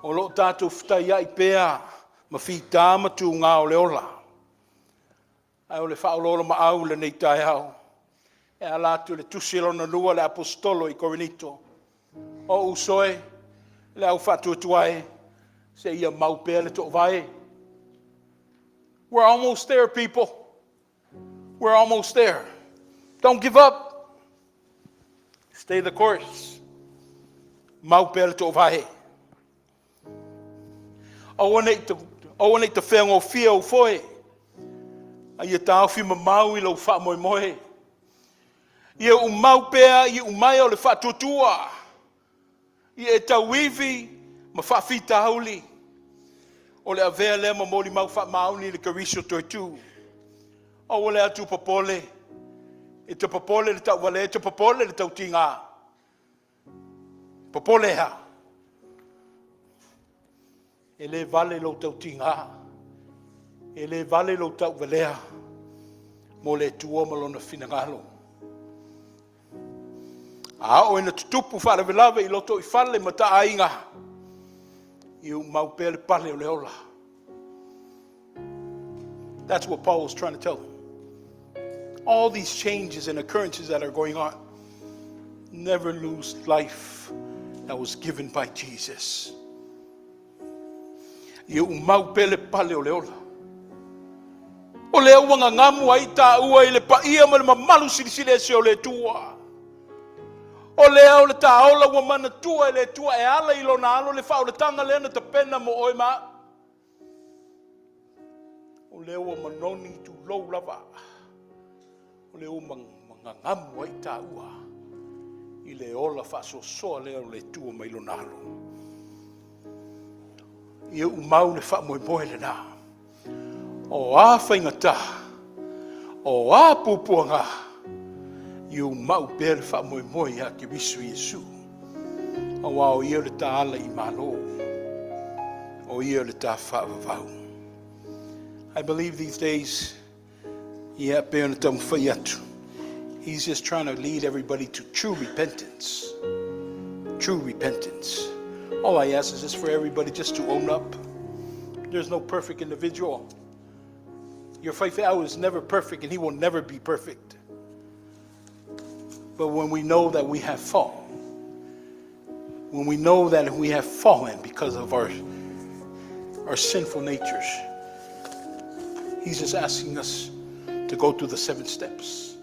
O lo o tatou fetaiai pea ma fita ma tuga o le ola. Ae o le faaoloolomaau i lenei taeao, e ala atu i le tusi lona lua le Aposetolo i Korinito. O uso e, le au faatuatua e, seia mau pea le toovae. We're almost there, people. We're almost there. Don't give up. Stay the course. Mau pea le toovae. Aua nei tafeagofie ou foe. A ia taofi mamau i lau faamoemoe. Ia umau pea i umai o le faatuatua. Ia e tauivi ma faafitauli. O le avea lea ma molimau faamaoni i le Keriso toe tu. Aua le atu popole. E te popole le tauvale, e te popole le tautiga. Popole ha. E le vale lou tautiga. E le vale lou tauvalea. Mo le Atua ma lona finagalo. A o ina tutupu faalavelave i loto i fale ma taaiga. I umau pea le pale o le ola. That's what Paul was trying to tell them. All these changes and occurrences that are going on, never lose life that was given by Jesus. Ia umau pea le pale o le ola. O lea ua gagamu ai tāua i le paia ma le mamalu silisili ese o le Atua. O lea o le tāola ua manatua e le Atua e ala i lona alo le faaolataga lea na tapena mo oe ma. O lea ua manoni tulou lava. O lea ua magagamu ai tāua i le ola faasoasoa lea o le Atua mai lona alo. Ia umau le faamoemoe lena. O a faigata, o a puapuaga, ia umau pea le faamoemoe ia Keriso Iesu. Aua o ia o le ta ala i malo, o ia o le ta faavavau. I believe these days, ia pe ona taumafai atu. He's just trying to lead everybody to true repentance. True repentance. All I ask is just for everybody just to own up. There's no perfect individual. Your faifeau is never perfect and he will never be perfect. But when we know that we have fallen, when we know that we have fallen because of our sinful natures, he's just asking us to go through the 7 steps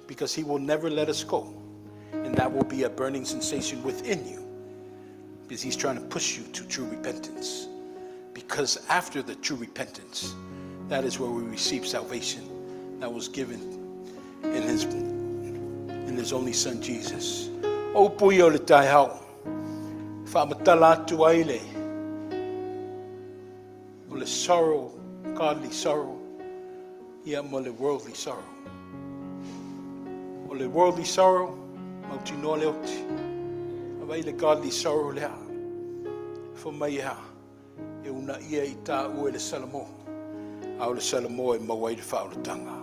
because he will never let us go. And that will be a burning sensation within you because he's trying to push you to true repentance. Because after the true repentance, that is where we receive salvation that was given in his only son, Jesus. O pui o le taeao, faamatala atu ai le, o le sorrow, godly sorrow, ia ma le worldly sorrow. O le worldly sorrow, mautinoa le oti. A vai le godly sorrow lea. Fai mai ea, e una ia i tā ue le Salamo. A o le Salamo e maua ai le faaolataga.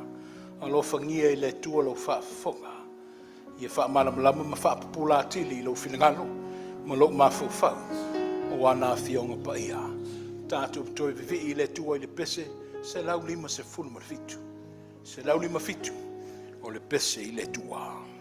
Alofagia i le Atua lau faafofoga. Ia faamalamalama ma faapupula atili i lou finagalo ma lou mafaufau o ana Afioga Paia. Tatou toe vivii i le Atua i le pese 157, 157 o le pese i le Atua.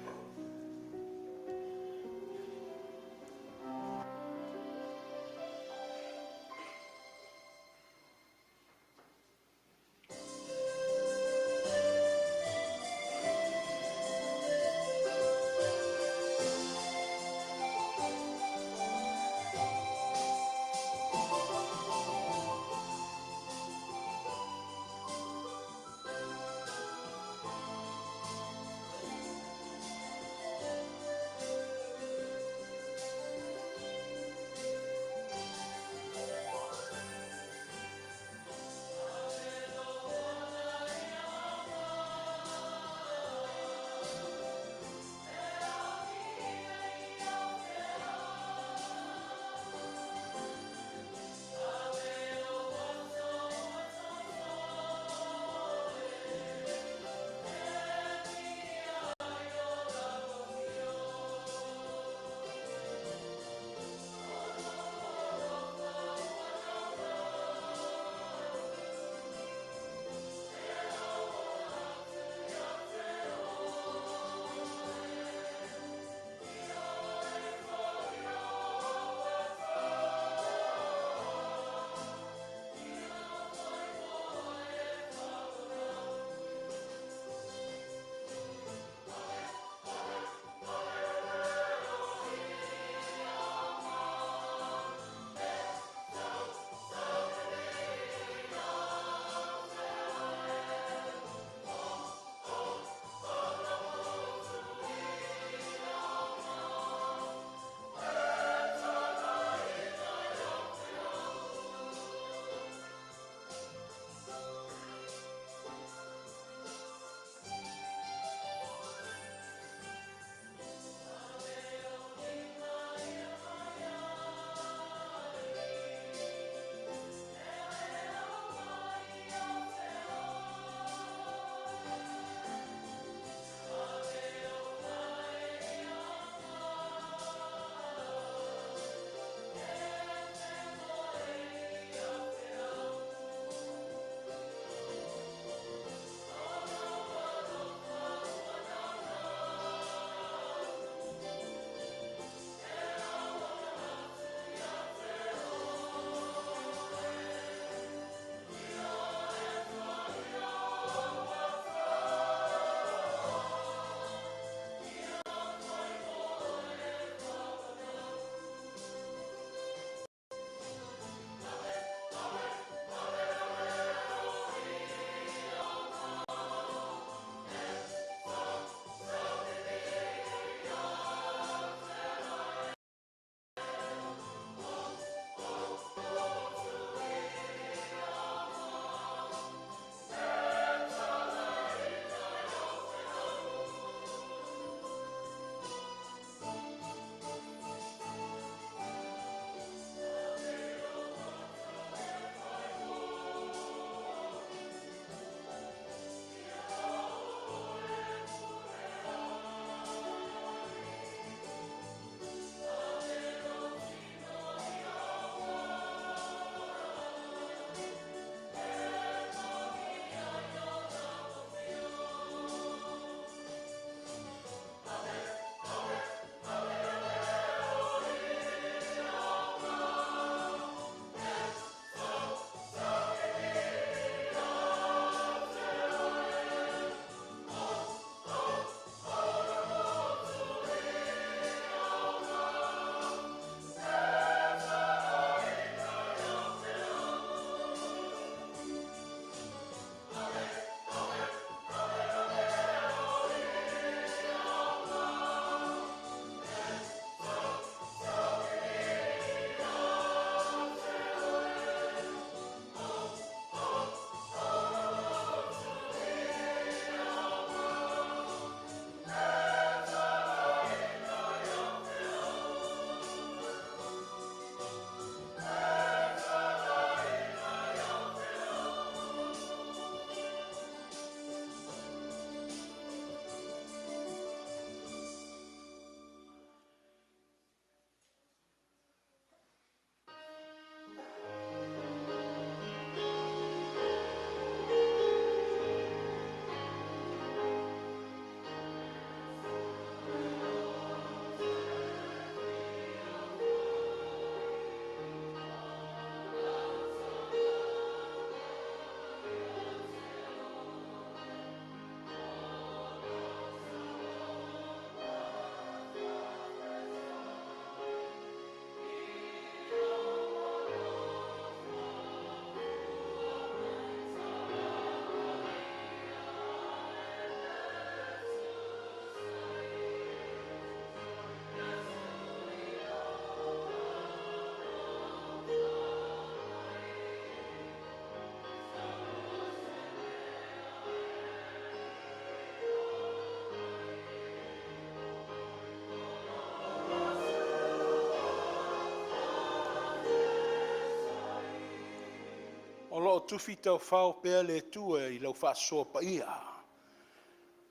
tufi taufao pea le Atua i lau faasoa paia,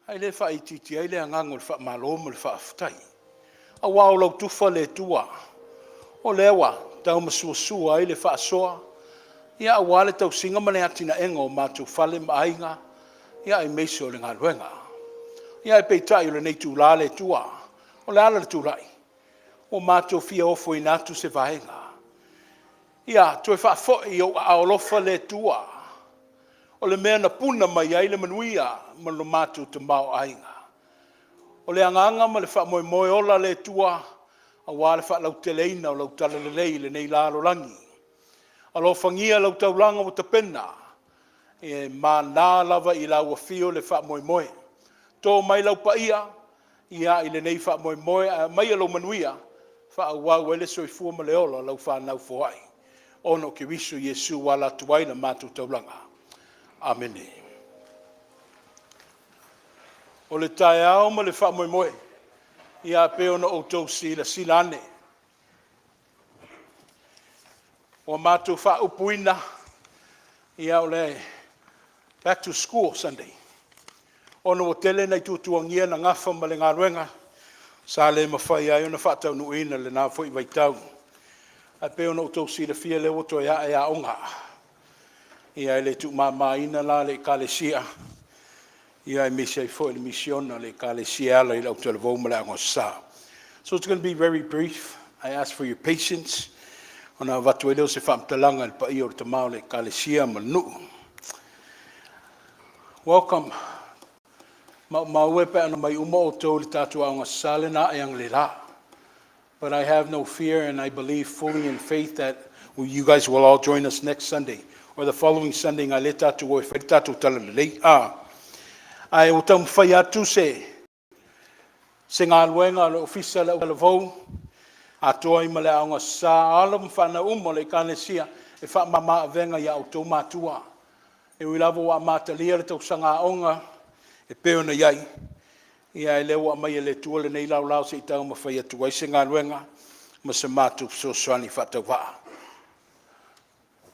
ae le faaitiitia ai le agaga o le faamalo ma le faafetai, aua o lau tufa le Atua, o lea ua taumasuasua ai le faasoa, ia aua le tausiga ma le atinaega o matou fale ma aiga, ia aemaise o le galuega. Ia ae peitai o lenei itula le Atua, o le ala o le tulai, ua matou fia ofoina atu se vaega, ia toe faafoi i ou aao alofa le Atua, o le mea na puna mai ai le manuia ma lo matou tamaoaiga. O le agaga ma le faamoemoe ola le Atua aua le faalauteleina o lau talalelei i lenei lalolagi. Alofagia lau taulaga ua tapena, e mana lava i lau afio le faamoemoe. To mai lau paia i lenei faamoemoe ae aumaia lou manuia e faaauau ai le soifua ma le ola o lau fanau foai, ona o Keriso Iesu ua ala atu ai la matou taulaga. Amene. O le taeao ma le faamoemoe, ia pei ona outou silasila ane, ua matou faaupuina, ia o le Back to School Sunday, ona ua tele nai tuatuagia na gafa ma le galuega sa le mafai ai ona faataunuuina i lena foi vaitau. Ae pei ona outou silafia o lea ua toe a'e aoga, ia e le tuumamaina la le Ekalesia, aemaise ai foi le misiona a le Ekalesia e ala i le autalavou ma le Aoga Aso Sa. So it's going to be very brief. I ask for your patience ona avatu ai lea o se faamatalaga i le paia o le tama o le Ekalesia ma le nuu. Welcome. Maumau e pe ana omai uma outou i le tatou Aoga Aso Sa lea na ae analeila. But I have no fear and I believe fully in faith that you guys will all join us next Sunday or the following Sunday ngai le tatou o e fai le tatou talalelei. Ae ua taumafai atu se galuega a le Ofisa o le Autalavou atoa ai ma le Aoga Aso Sa, alo ma fanau uma o le Ekalesia e faamama avega ia outou matua. E ui lava ua amatalia le tausaga aoga e pei ona i ai, ia ae o lea ua aumai e le Atua lenei laolao se i taumafai atu ai se galuega ma se matou fesoasoani faatauvaa.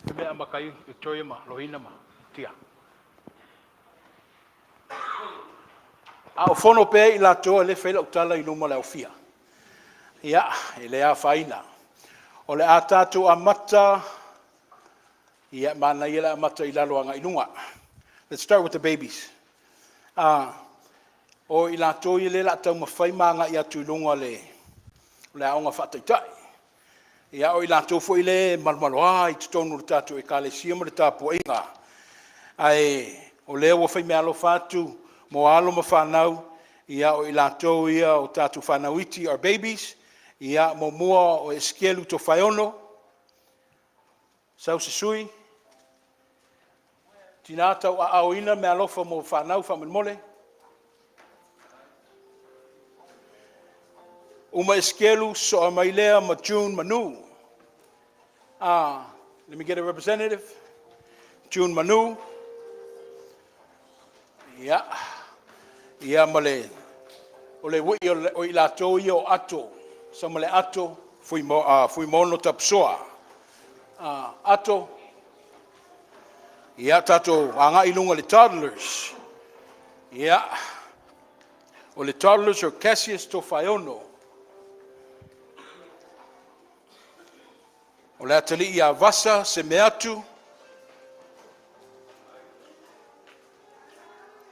Se mea e amata ai Victoria ma Loina ma Tia. A o fono pea i latou e le fai lau tala i luma o le aufia. Ia, e le afaina. O le a tatou amata, ia, manaia le amata i lalo agai i luga. Let's start with the babies. O i latou ia lea o le a taumafai ma agai atu i luga o le aoga faataitai. Ia, o i latou foi lea e malomaloa i totonu o le tatou Ekalesia ma le tapuaiga, ae o lea ua faimeaalofa atu mo alo ma fanau, ia o i latou ia o tatou fanau iti, our babies. Ia, muamua o Esekielu Tofaeono, sau se sui. Tina tauaaoina meaalofa mo fanau faamolemole. Uma Esekielu, soa mai lea ma June Manu. Let me get a representative. June Manu. Ia. Ia ma le o le ui o i latou ia o Ato, sau ma le Ato Fuimono Tapusoa. Ato, ia tatou agai i luga i le toddlers. Ia, o le toddlers o Cassius Tofaeono. O le atalii ia Vasa Semeatu.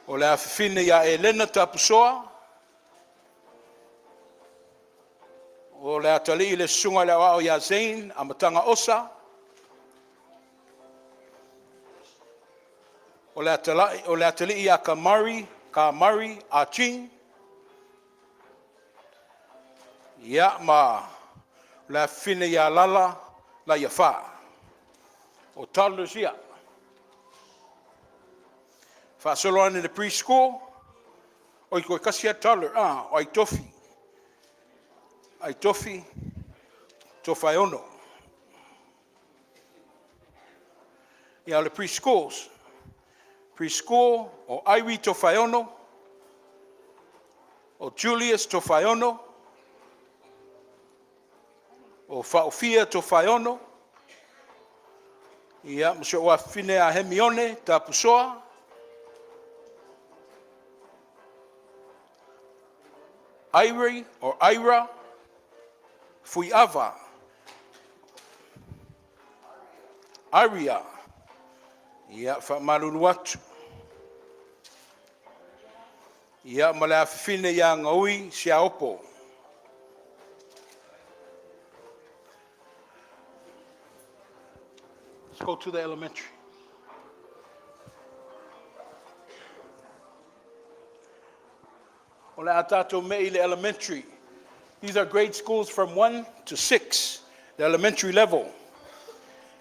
O le afafine ia Elena Tapusoa. O le atalii le susuga i le aoao ia Zane Amataga Osa. O le atalii ia Kamari, Kamari Ah Ching. Ia, ma le afafine ia Lala Laiafa. O toddlers ia. Faasolo ane i le preschool, oi toe tasi lava toddler, o Aitofi. Aitofi Tofaeono. Ia, o le preschools. Preschool o Ivy Tofaeono, o Julius Tofaeono, o Faofia Tofaeono. Ia, ma si ou afafine ia Hemione Tapusoa. Irie or Ira Fuiava. Aria. Ia faamalulu atu. Ia ma le afafine ia Gaui Seaopo. Let's go to the elementary. O le a tatou mei i le elementary. These are grade schools from 1 to 6, the elementary level.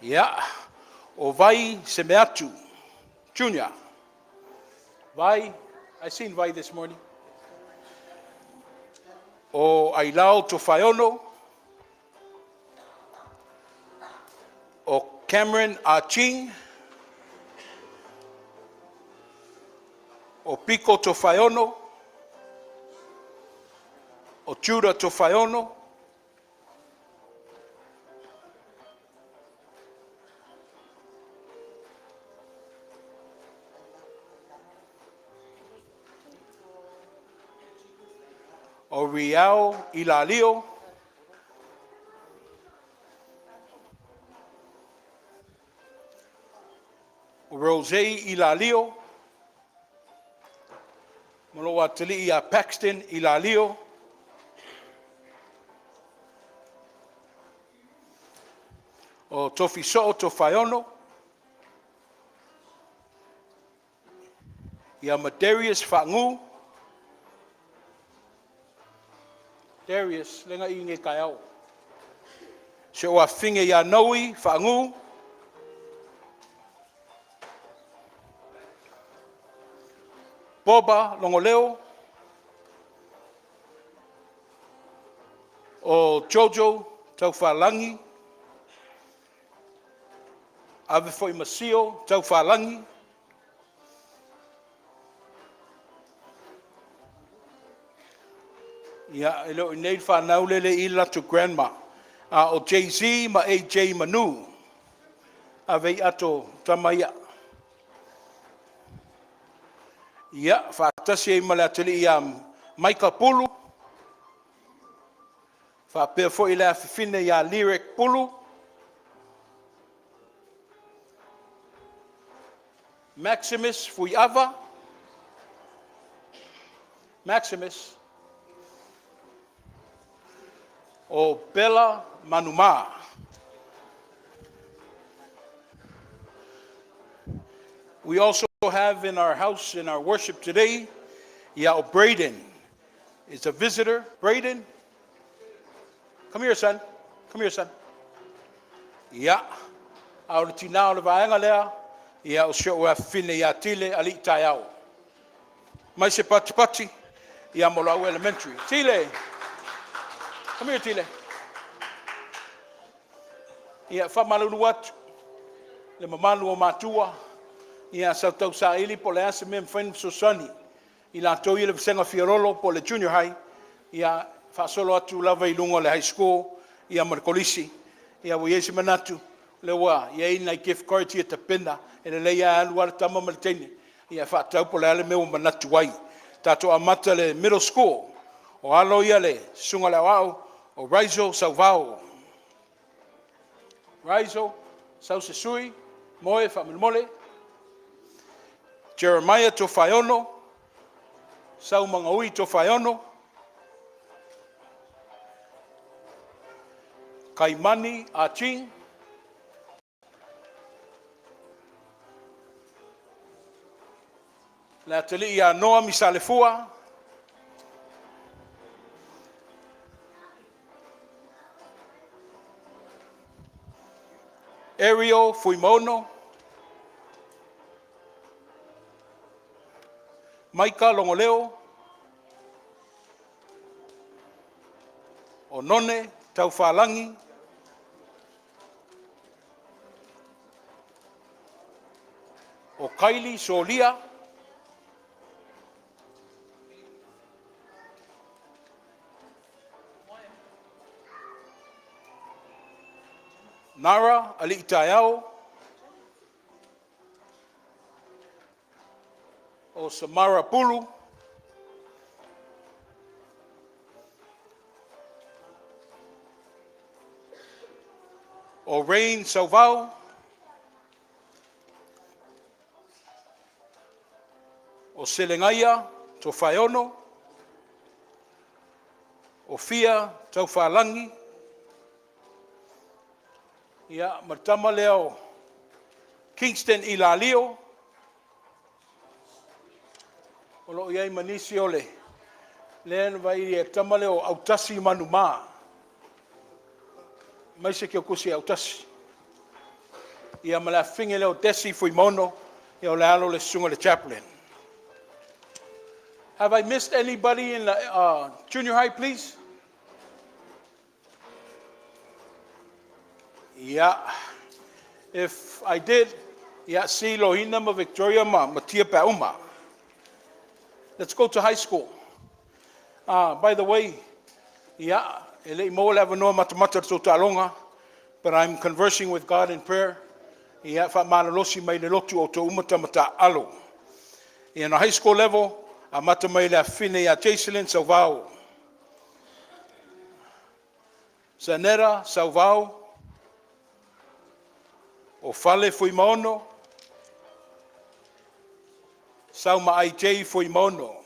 Ia, o Vai Semeatu, Junior. Vai, I seen Vai this morning. O Ailao Tofaeono, o Cameron Ah Ching, o Piko Tofaeono, o Judah Tofaeono, o Riao Ilalio, o Rose Ilalio, ma lou atalii ia Paxton Ilalio, o Tofi Soo Tofaeono, ia ma Darius Faagu. Darius, lenei i nei taeao. Si ou afafine ia Noe Faagu, Boba Logoleo, o Jojo Taufalagi, ave foi ma Sio Taufalagi, Ia, e le o i inei le fanau lele i le latou grandma, a o Jay-Z ma AJ Manu. Ave i ato tama ia. Ia, faatasi ai ma le atalii ia Maika Pulu, faapea foi le afafine ia Lyric Pulu, Maximus Fuiava, Maximus, o Bella Manuma. We also have in our house, in our worship today, Yao Braden is a visitor. Braden, come here, son. Come here, son. Ia, a o le tinā o le vaega lea, ia o si ou afafine ia Tile alii taeao. Mai se patipati, ia mo lau elementary. Tile! Come here, Tile. Ia, faamalulu atu le mamalu o matua, ia sau tausaili po o le a se mea e mafai ona fesoasoani i latou ia i le vasega fialolo po o le junior high, ia faasolo atu lava i luga o le high school ia ma le kolisi. Ia ua i ai se manatu, o lea ua i ai nai gift cards ia tapena, e lelei lava alu lava le tama ma le teine, ia faatau po o le a le mea ua manatu ai. Tatou amata le middle school, o alo ia le susuga i le aoao o Rizal Sauvao. Rizal, sau se sui, moe faamolemole. Jeremiah Tofaeono, sau Magaui Tofaeono, Kaimani Aching, le atalii ia Noa Misalefua, Ariel Fuimaono, Maika Logoleo, o None Taufalagi, o Kaili Solia, Nara Alii Taeao, O Samara Pulu. O Rain Sauvao. O Selegaia Tofaeono. O Fia Taufalagi. Ia, ma le tama lea o Kingston Ilalio, o lo o i ai ma nisi o le lea na vaai i le tama lea o Autasi Manuma, aemaise Kiokusi Autasi. Ia ma le afafine lea o Desi Fuimono, ia o le alo o le susuga i le chaplain. Have I missed anybody in the junior high, please? Yeah. If I did, yeah, see Lohina ma Victoria ma Matia Pauma. Let's go to high school. By the way, yeah, e le i maua le avanoa matamata le taaloga, but I'm conversing with God in prayer. Ia, faamalolosi mai le lotu o outou uma tama taalo. In a high school level, amata mai le afafine ia Jacelyn Sauvao. Sanera Sauvao, o Fale Fuimaono, Sauma IJ Fuimaono.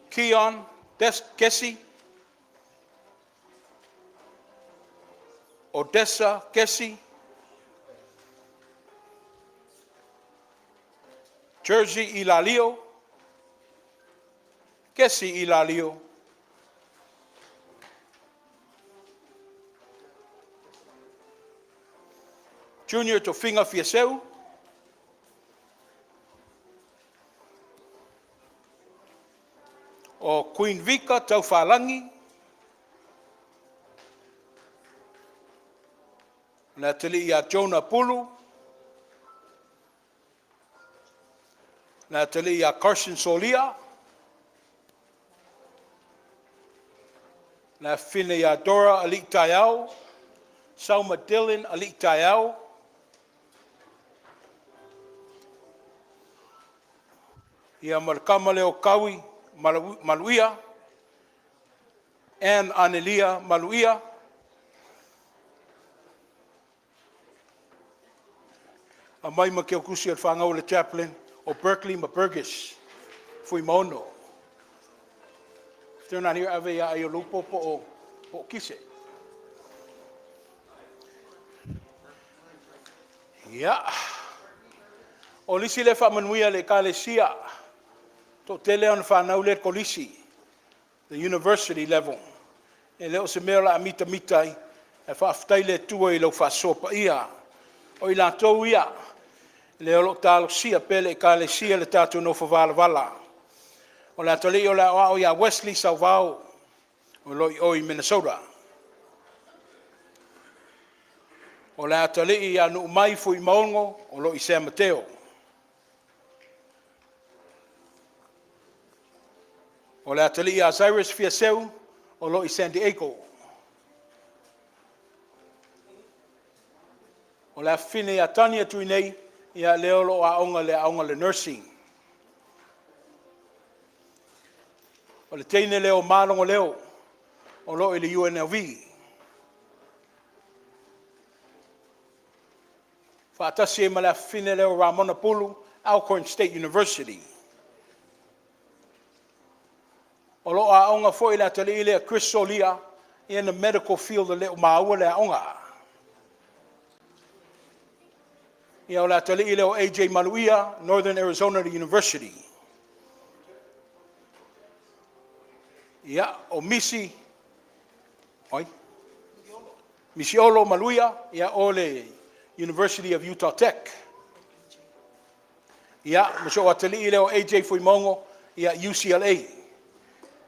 Keon Des Kesi, Odessa Kesi, Jersey Ilalio, Kesi Ilalio, Junior Tofinga Fiaseu, o Queen Vika Taufalagi, le atalii ia Jonah Pulu, le atalii ia Carson Solia, le afafine ia Dora Alii Taeao, Salma Dillon Alii Taeao, ia ma le tama lea o Kaui Maluia, Ann Anelia Maluia, aumai ma keukusi o le fanau o le chaplain o Berkeley ma Burgess, Fuimaono. If they're not here, ave ia ai o lupo po o, po o kise. Ia. O lisi le faamanuia le Ekalesia, toatele ona fanau lea i le kolisi, the university level. E le o se mea o le a mitamita ai, ae faafetai le Atua i lau faasoa paia. O i latou ia, lea o lo o talosia pea le Ekalesia le tatou nofo valavala. O le atalii o le aoao ia Wesley Sauvao, o lo o i o i Minnesota. O le atalii ia Nuumai Fuimaono, o lo o i San Mateo. O le atalii ia Cyrus Fiaseu, o lo o i San Diego. O le afafine ia Tania Tuinei, ia lea o lo o aoga le aoga le nursing. O le teine lea o Malogoleo, o lo o i le UNLV. Faatasi ai ma le afafine lea o Ramona Pulu, Alcorn State University. O lo o aoga foi le atalii lea Chris Solia in the medical field, e le o maua le aoga. Ia o le atalii lea o AJ Maluia, Northern Arizona University. Ia, o Misi, oi? Misi Olo Maluia, ia o le University of Utah Tech. Ia, ma so atalii lea o AJ Fuimaono, ia UCLA.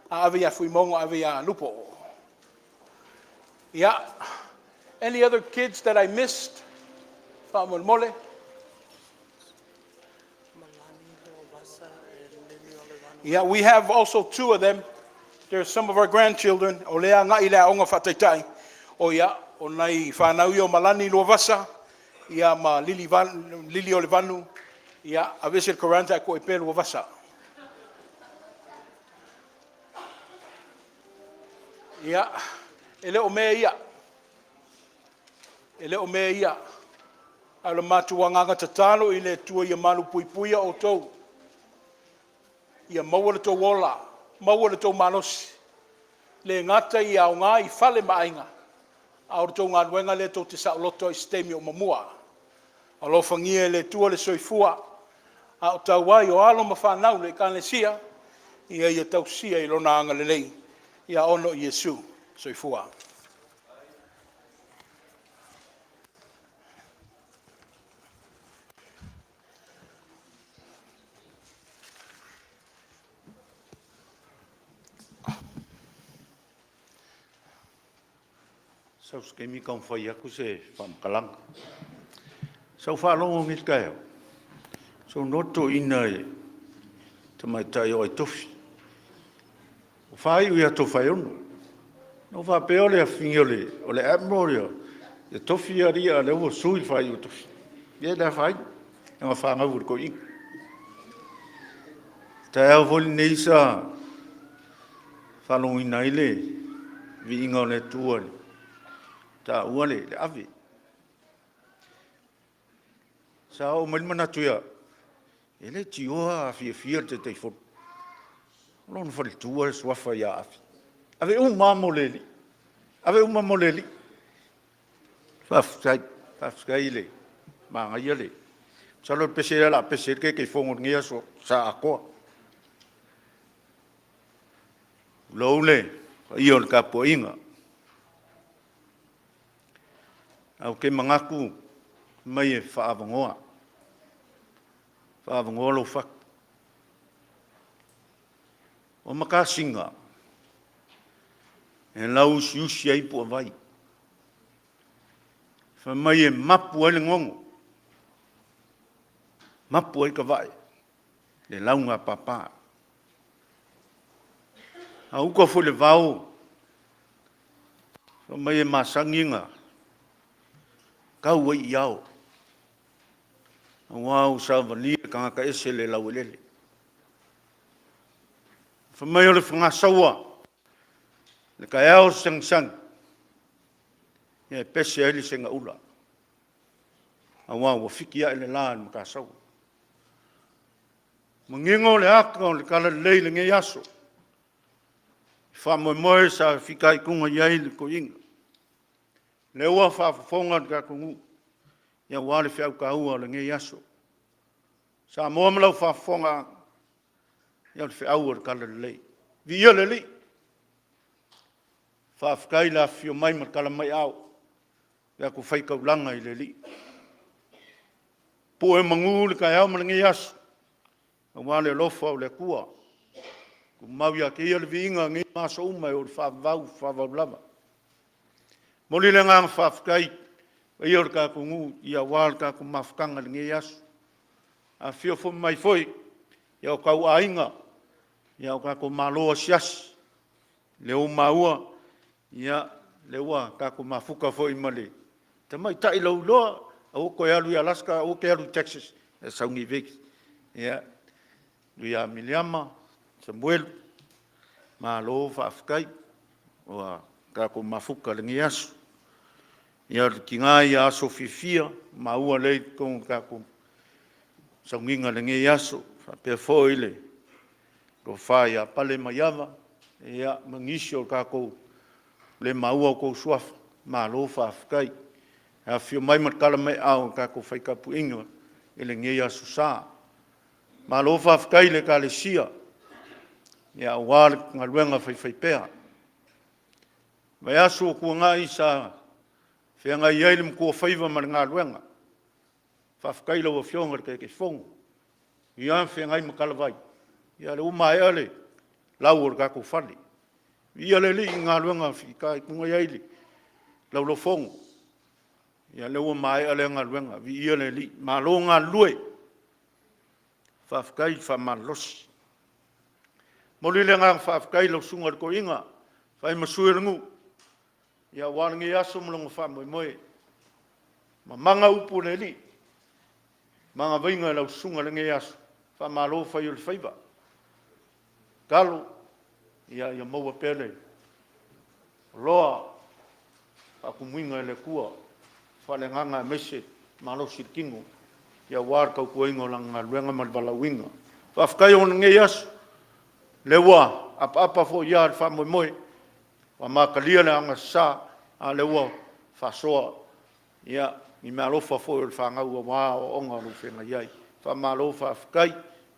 A ave ia Fuimaono, ave ia Lupo. Ia, any other kids that I missed? Faamolemole. Yeah, we have also two of them. There's some of our grandchildren. O lea ngai le aoga faataitai. O ia, o nai whanau i o Malani Luavasa. ia ma Liliolevanu, ia aveese le Kuranta ae tuu ai pea le ua vasa. Ia, e le o mea ia, e le o mea ia, a o le matou agaga tatalo i le Atua ia malupuipuia outou, ia maua lo outou ola, maua lo outou malosi, e le gata ia aoga i fale ma aiga, a o le tou galuega lea tou te saoloto ai i se taimi o muamua. Alofagia e le Atua le soifua a o tau ai o alo ma fanau i le Ekalesia, ia ia tausia i Lona agalelei ona o Iesu. Soifua. Sau se taimi taumafai atu se faamatalaga. Sa ou faalogo nei i le taeao, saunoa le toeaina le tamaitai o Aitofi, ua faaiu ia Tofaeono. Na ou faapea o le afafine o le Admiral ia Tofi ia alii a o lea ua sui le faaiu o Tofi. Ia le afaina i lana fanau foi i le toeaina. O le taeao foi lenei sa faalogoina ai le viiga o le Atua i le taua le ave. Sa oo mai le manatu ia au, e leitioa a fiafia le Taitaifono, o lona faletua e suafa ia Afi, ave uma lava mo le alii, ave uma mo le alii. Faafetai, faafetai le manaia le… Masalo o le pese lea o le a pese ai le Taitaifono i lenei aso Sa atoa. Tulou le paia o le tapuaiga. Ae ou te manatu fai mai e faaavanoa, faaavanoa lou fatu. O matasina e lauusiusi ai puavai, fai mai e mapu ai le gogo, mapu ai tavae i le laugapapa. A o uta foi i le vao, fai mai e masani ona tau ai i ao, aua ua savalia e tagata ese le laueleele. Fai mai o le fagasaua i le taeao sagisagi, e pese ai le segaula, aua ua fiki ae le la i le matasaua. Manino le ata o le talalelei i lenei aso, faamoemoe sa fitaituga i ai le toeaina, lea ua faafofoga le tatou atunuu aua le feau taua o lenei aso. Samoa ma lau faafofogaaga, ia o le feau o le talalelei. Viia le Alii, faafetai le afifio mai ma tala mai aao i le tatou faitaulaga i le Alii. Pue o manu le taeao ma lenei aso aua le alofa o le Atua, tumau ia te Ia le viiga nei ma aso uma e oo i le faavavau, faavavau lava. E momoli le agaga faafetai i le paia o le tatou nuu aua le tatou mafutaga i lenei aso. Afifio mai foi o tauaiga o tatou malo asiasi, lea ua maua lea ua tatou mafuta foi ma le tamaitai lauiloa, aua e te toe alu i Alaska, aua e te alu i Texas, ae sau nei i Vegas. Ia ia Miliama Samuelu, malo faafetai ua tatou mafuta i lenei aso. Ia o le tiga ia o aso fiafia, maua lea i totonu o le tatou sauniga i lenei aso, faapea foi le tofa ia Pale Maiava ma nisi o tatou le maua outou suafa, malo faafetai le afifio mai ma tala mai aao i le tatou faitapuaiga i lenei aso sa. Malo faafetai i le Ekalesia aua le galuega faifaipea. O le vaiaso ua tuanai sa feagai ai le matuafaiva ma le galuega, faafetai i lau Afioga i le Taitaifono, ia feagai ma talavai, a o lea ua maea le lau o le tatou fale. Viia le Alii i galuega fitaituga i ai le Laulau-a-Fono, ia lea ua maea lea galuega, viia le Alii, malo galulue, faafetai le faamalolosi. E momoli le agaga faafetai i lau Susuga i le Toeaina e fai ma sui o le nuu aua lenei aso ma lona faamoemoe. Mamaga upu o le Alii, magavaiga i lau susuga i lenei aso, faamalo fai o le faiva. Talo, ia maua pea le loa faatumuina e le Atua faaleagaga aemaise malosi i le tino aua le tautuaina o Lana galuega ma le valaauina. Faafetai mo lenei aso, o lea ua apaapa foi ia le faamoemoe, ua amatalia le aoga sasa, a o lea ua faasoa i meaalofa foi a le fanau aua aoaoga o lo o feagai ai. Faamalo faafetai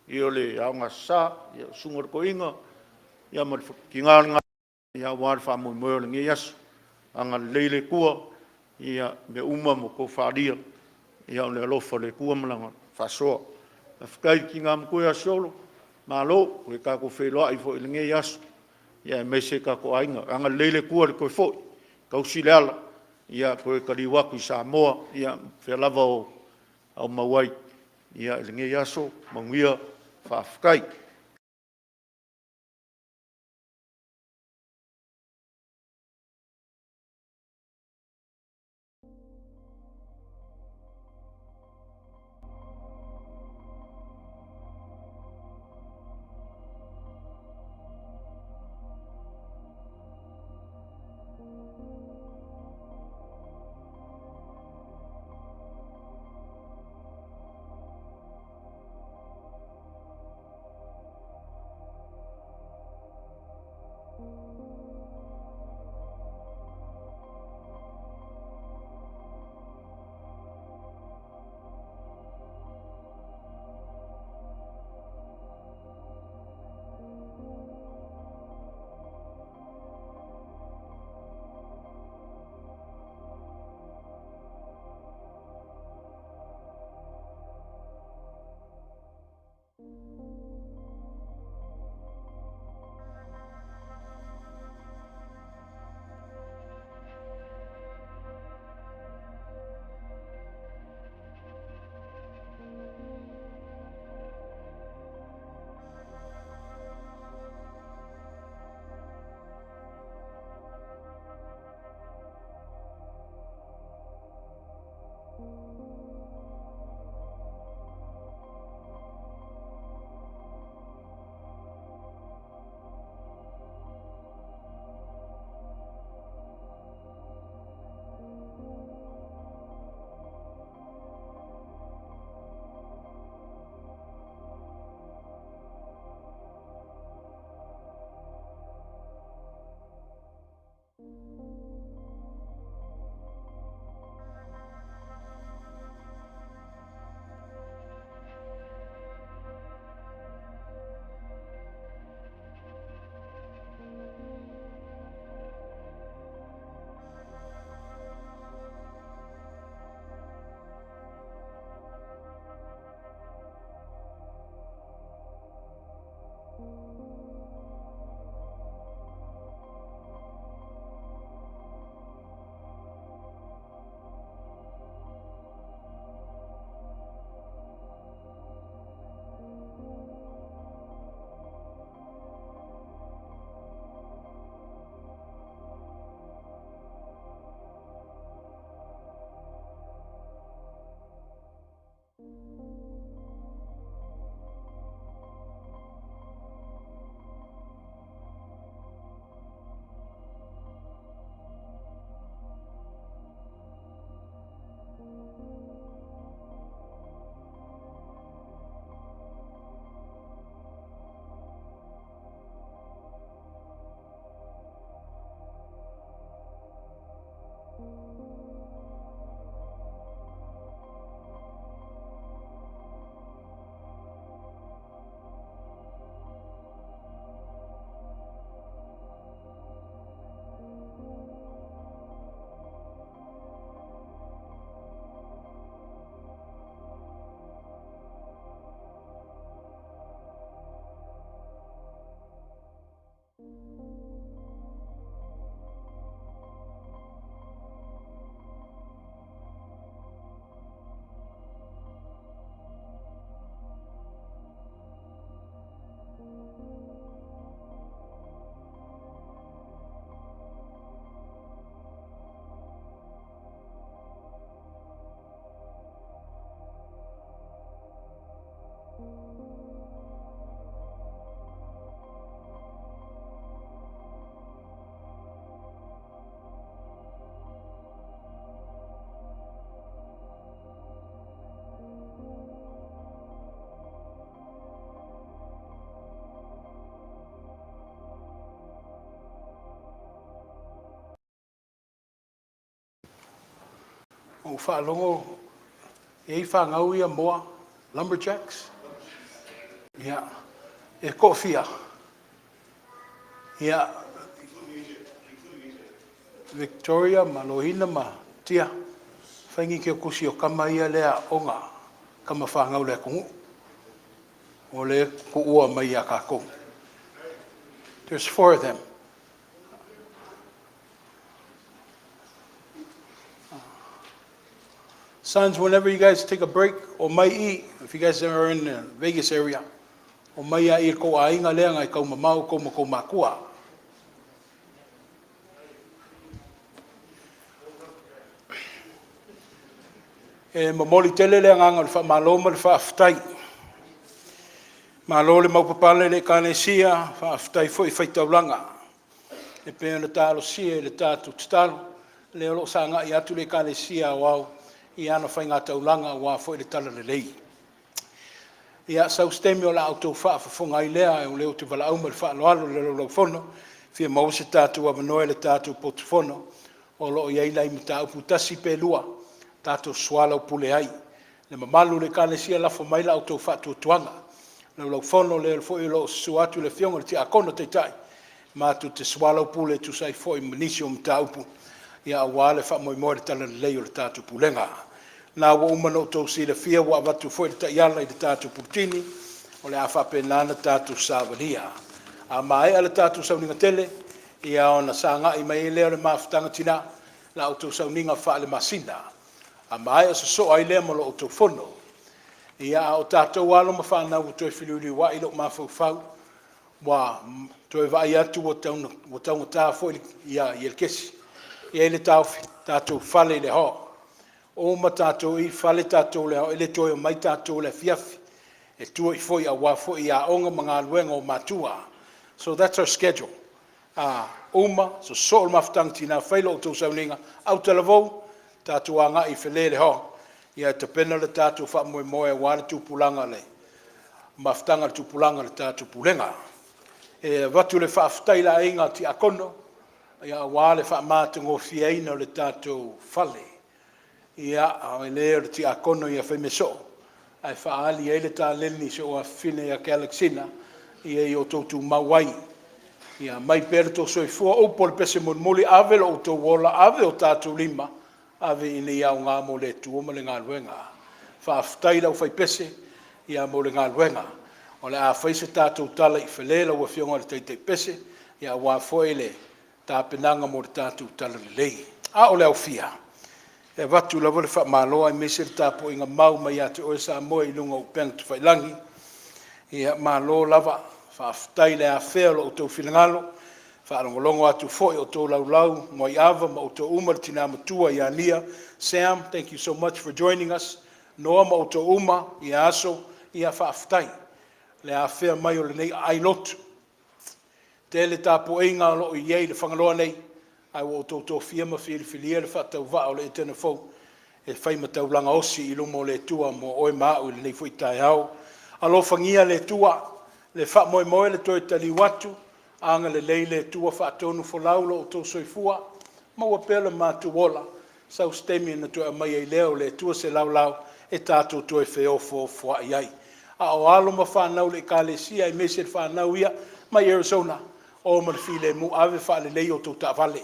i le paia o le Aoga Sasa, le Susuga i le Toeaina ma le tina o le galuega aua le faamoemoe o lenei aso. Agalelei le Atua i mea uma ua outou faaalia, o le alofa o le Atua ma Lana faasoa. Faafetai i le tina matua ia Solo, malo, ua tatou feiloai foi i lenei aso aemaise o tatou aiga. Agalelei le Atua i le toe foi, tausi le ala, toe taliu atu i Samoa, o fea lava o aumau ai i lenei aso. Manuia, faafetai. Ua ou faalogo e i ai fanau ia moa, lumberjacks. Ia, e toafia? Ia, Victoria ma Loina ma Tia, fai ni tusi o tama ia lea e aooga, tama fanau a le atunuu o lea e tuua mai ia tatou. There's four of them. Sons, whenever you guys take a break, omai i, if you guys are in the Vegas area, omai lava i le tou aiga lea na e taumamao outou ma tou matua. E momoli tele le agaga o le faamalo ma le faafetai. Malo le maupapale i le Ekalesia, faafetai foi fai taulaga e pei ona talosia i le tatou tatalo, lea o lo o sagai atu le Ekalesia Aoao i ana faigataulaga aua foi le talalelei. Ia, sau se taimi o le a outou faafofoga ai lea, o lea ou te valaau ma le faaaloalo i le Laulau-a-Fono, e fia maua se tatou avanoa i le tatou potu fono o lo o i ai nai mataupu tasi pe lua tatou te soalaupule ai. Le mamalu i le Ekalesia, lafo mai la outou faatuatuaga. Le Laulau-a-Fono, o lea foi o lo o susu atu le Afioga i le Tiakono Taitai, matou te soalaupule e tusa ai foi ma nisi o mataupu aua le faamoemoe o le talalelei o le tatou Pulega. O lena ua uma ona outou silafia ua avatu foi le taiala i le tatou Pulutini o le a faapena ona tatou savalia. A maea le tatou sauniga tele, ia ona sagai mai ai lea o le Mafutaga a Tina, la outou sauniga faalemasina. A maea sosoo ai lea ma la outou fono. Ia, a o tatou alo ma fanau ua toe feliuliuai lou mafaufau, ua toe vaai atu ua taugata foi le kesi. E i ai le taofi, tatou fale i le ao. Uma tatou i fale tatou i le ao, e le toe omai tatou i le afiafi e tua foi aua foi aoga ma galuega o matua. So that's our schedule. A uma, sosoo le mafutaga a tina, fai la outou sauniga, autalavou, tatou agai i Fale i le Hall e tapena le tatou faamoemoe aua le tupulaga le mafutaga a le tupulaga o le tatou Pulega. E avatu le faafetai i le aiga Tiakono aua le faamatagofieina o le tatou fale. Ia, e le o le Tiakono ia Faimesoo ae faaali ai le taleni i si ou afafine ia Alexina ia outou tumau ai. Ia aumai pea lo outou soifua. O upu o le pese mulimuli, ave lo outou ola, ave o tatou lima, ave ina ia aoga mo le Atua ma le galuega. Faafetai i le aufaipese mo le galuega. O le a fai se tatou tala i Fale lau Afioga i le Taitai Pese aua foi le tapenaga mo le tatou talalelei. A o le aofia, e avatu lava le faamalo aemaise le tapuaiga mau mai ia te oe Samoa i luga o upega tafailagi. Ia malo lava, faafetai le afea o lo outou finagalo, faalogologo atu foi o outou laulau muaiava ma outou uma le tina matua ia Nia, Sam, thank you so much for joining us. Noa ma outou uma ia Aso, ia faafetai le afea mai o lenei aai lotu. Tele tapuaiga o lo o i ai i le Fagaloa nei, ae ua outou tofia ma filifilia le faatauvaa o le Etena Fou e fai ma taulaga osi i luma o le Atua mo oe ma au i lenei foi taeao. Alofagia e le Atua le faamoemoe le toe taliu atu, agalelei le Atua faatonufolau lo outou soifua, maua pea lo matou ola, sau se taimi ona toe aumai ai lea o le Atua se laolao e tatou toe feofoofoai ai. A o alo ma fanau a le Ekalesia aemaise le fanau ia mai Arizona, o ma le filemu, ave faalelei a outou taavale.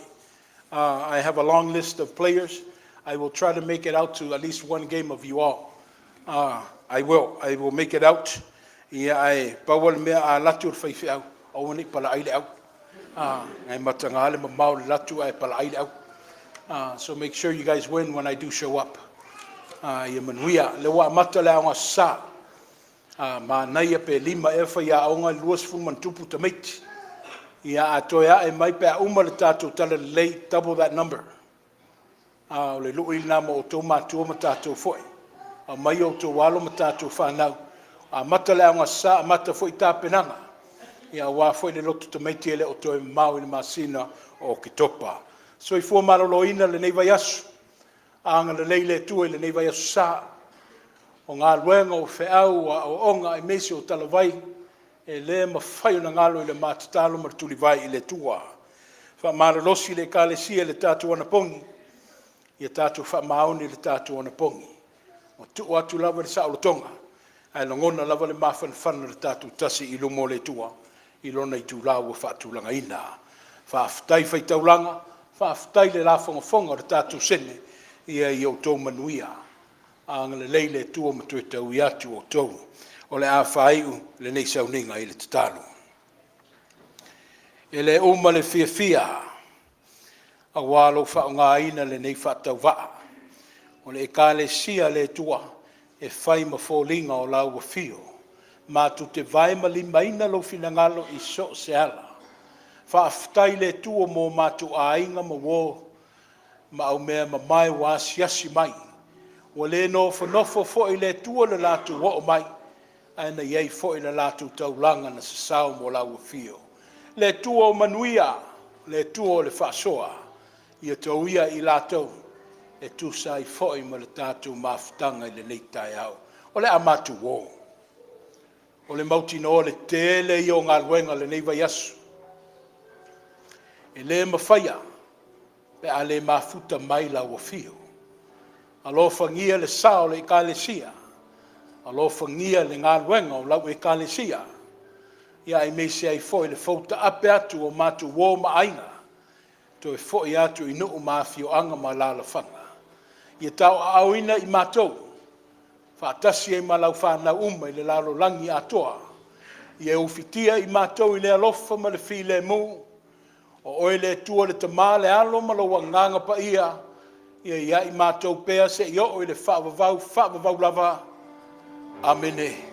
I have a long list of players. I will try to make it out to at least one game of you all. I will. I will make it out. Ia ae pau lava le mea a alu atu le faifeau, aua ne i palaai le au. E mataga le mamao o le alu atu ae palaai le au. So make sure you guys win when I do show up. Ia manuia. O lea ua amata le Aoga Aso Sa. Manaia pe lima ea faiaoga, 20+ tamaiti. Ia a toe ae mai pe a uma le tatou talalelei, double that number. A o le lui lena mo outou matua ma tatou foi. Aumai outou alo ma tatou fanau, amata le Aoga Aso Sa, amata foi tapenaga aua foi le lotu tamaiti e le o toe mamao i le masina o Oketopa. Soifua maloloina i lenei vaiaso, agalelei le Atua i lenei vaiaso Sa. O galuega, o feau, o aoaoga aemaise o talavai, e le mafai ona galo i le ma tatalo ma le tulivae i le Atua. Faamalolosi le Ekalesia i le tatou anapogi. Ia tatou faamaoni i le tatou anapogi, ua tuu atu lava le saolotoga, ae lagona lava le mafanafana o le tatou tasi i luma o le Atua i lona itula ua faatulagaina. Faafetai faitaulaga, faafetai le lafogafoga o le tatou sene, ia outou manuia. Agalelei le Atua ma toe taui atu outou. O le a faaiu lenei sauniga i le tatalo. E le uma le fiafia aua lou faaaogaina lenei faatauvaa o le Ekalesia a le Atua e fai ma foliga o lau afio, matou te vae ma limaina lou finagalo i so o se ala. Faafetai i le Atua mo matou aiga ma uo ma aumeamamae ua asiasi mai. Ua le nofonofo foi le Atua i le latou oo mai, ae na i ai foi le latou taulaga na sasao mo lau afio. Le Atua o manuia, le Atua o le faasoa, ia tauia i latou e tusa ai foi ma le tatou mafutaga i lenei taeao. O le a matou o. O le mautinoa o le tele ia o galuega o lenei vaiaso, e le mafaia pe a le mafuta mai lau afio. Alofagia le sa o le Ekalesia, alofagia le galuega o lau Ekalesia, aemaise ai foi le foutaape atu o matou uo ma aiga, toe foi atu i nuu ma afioaga ma alaalafaga. Ia tauaaoina i matou faatasi ai ma lau fanau uma i le lalolagi atoa. Ia ufitia i matou i le alofa ma le filemu, o Oe le Atua le Tama, le Alo ma lou Agaga Paia, ia i ai matou pea seia oo i le faavavau, faavavau lava. Amene.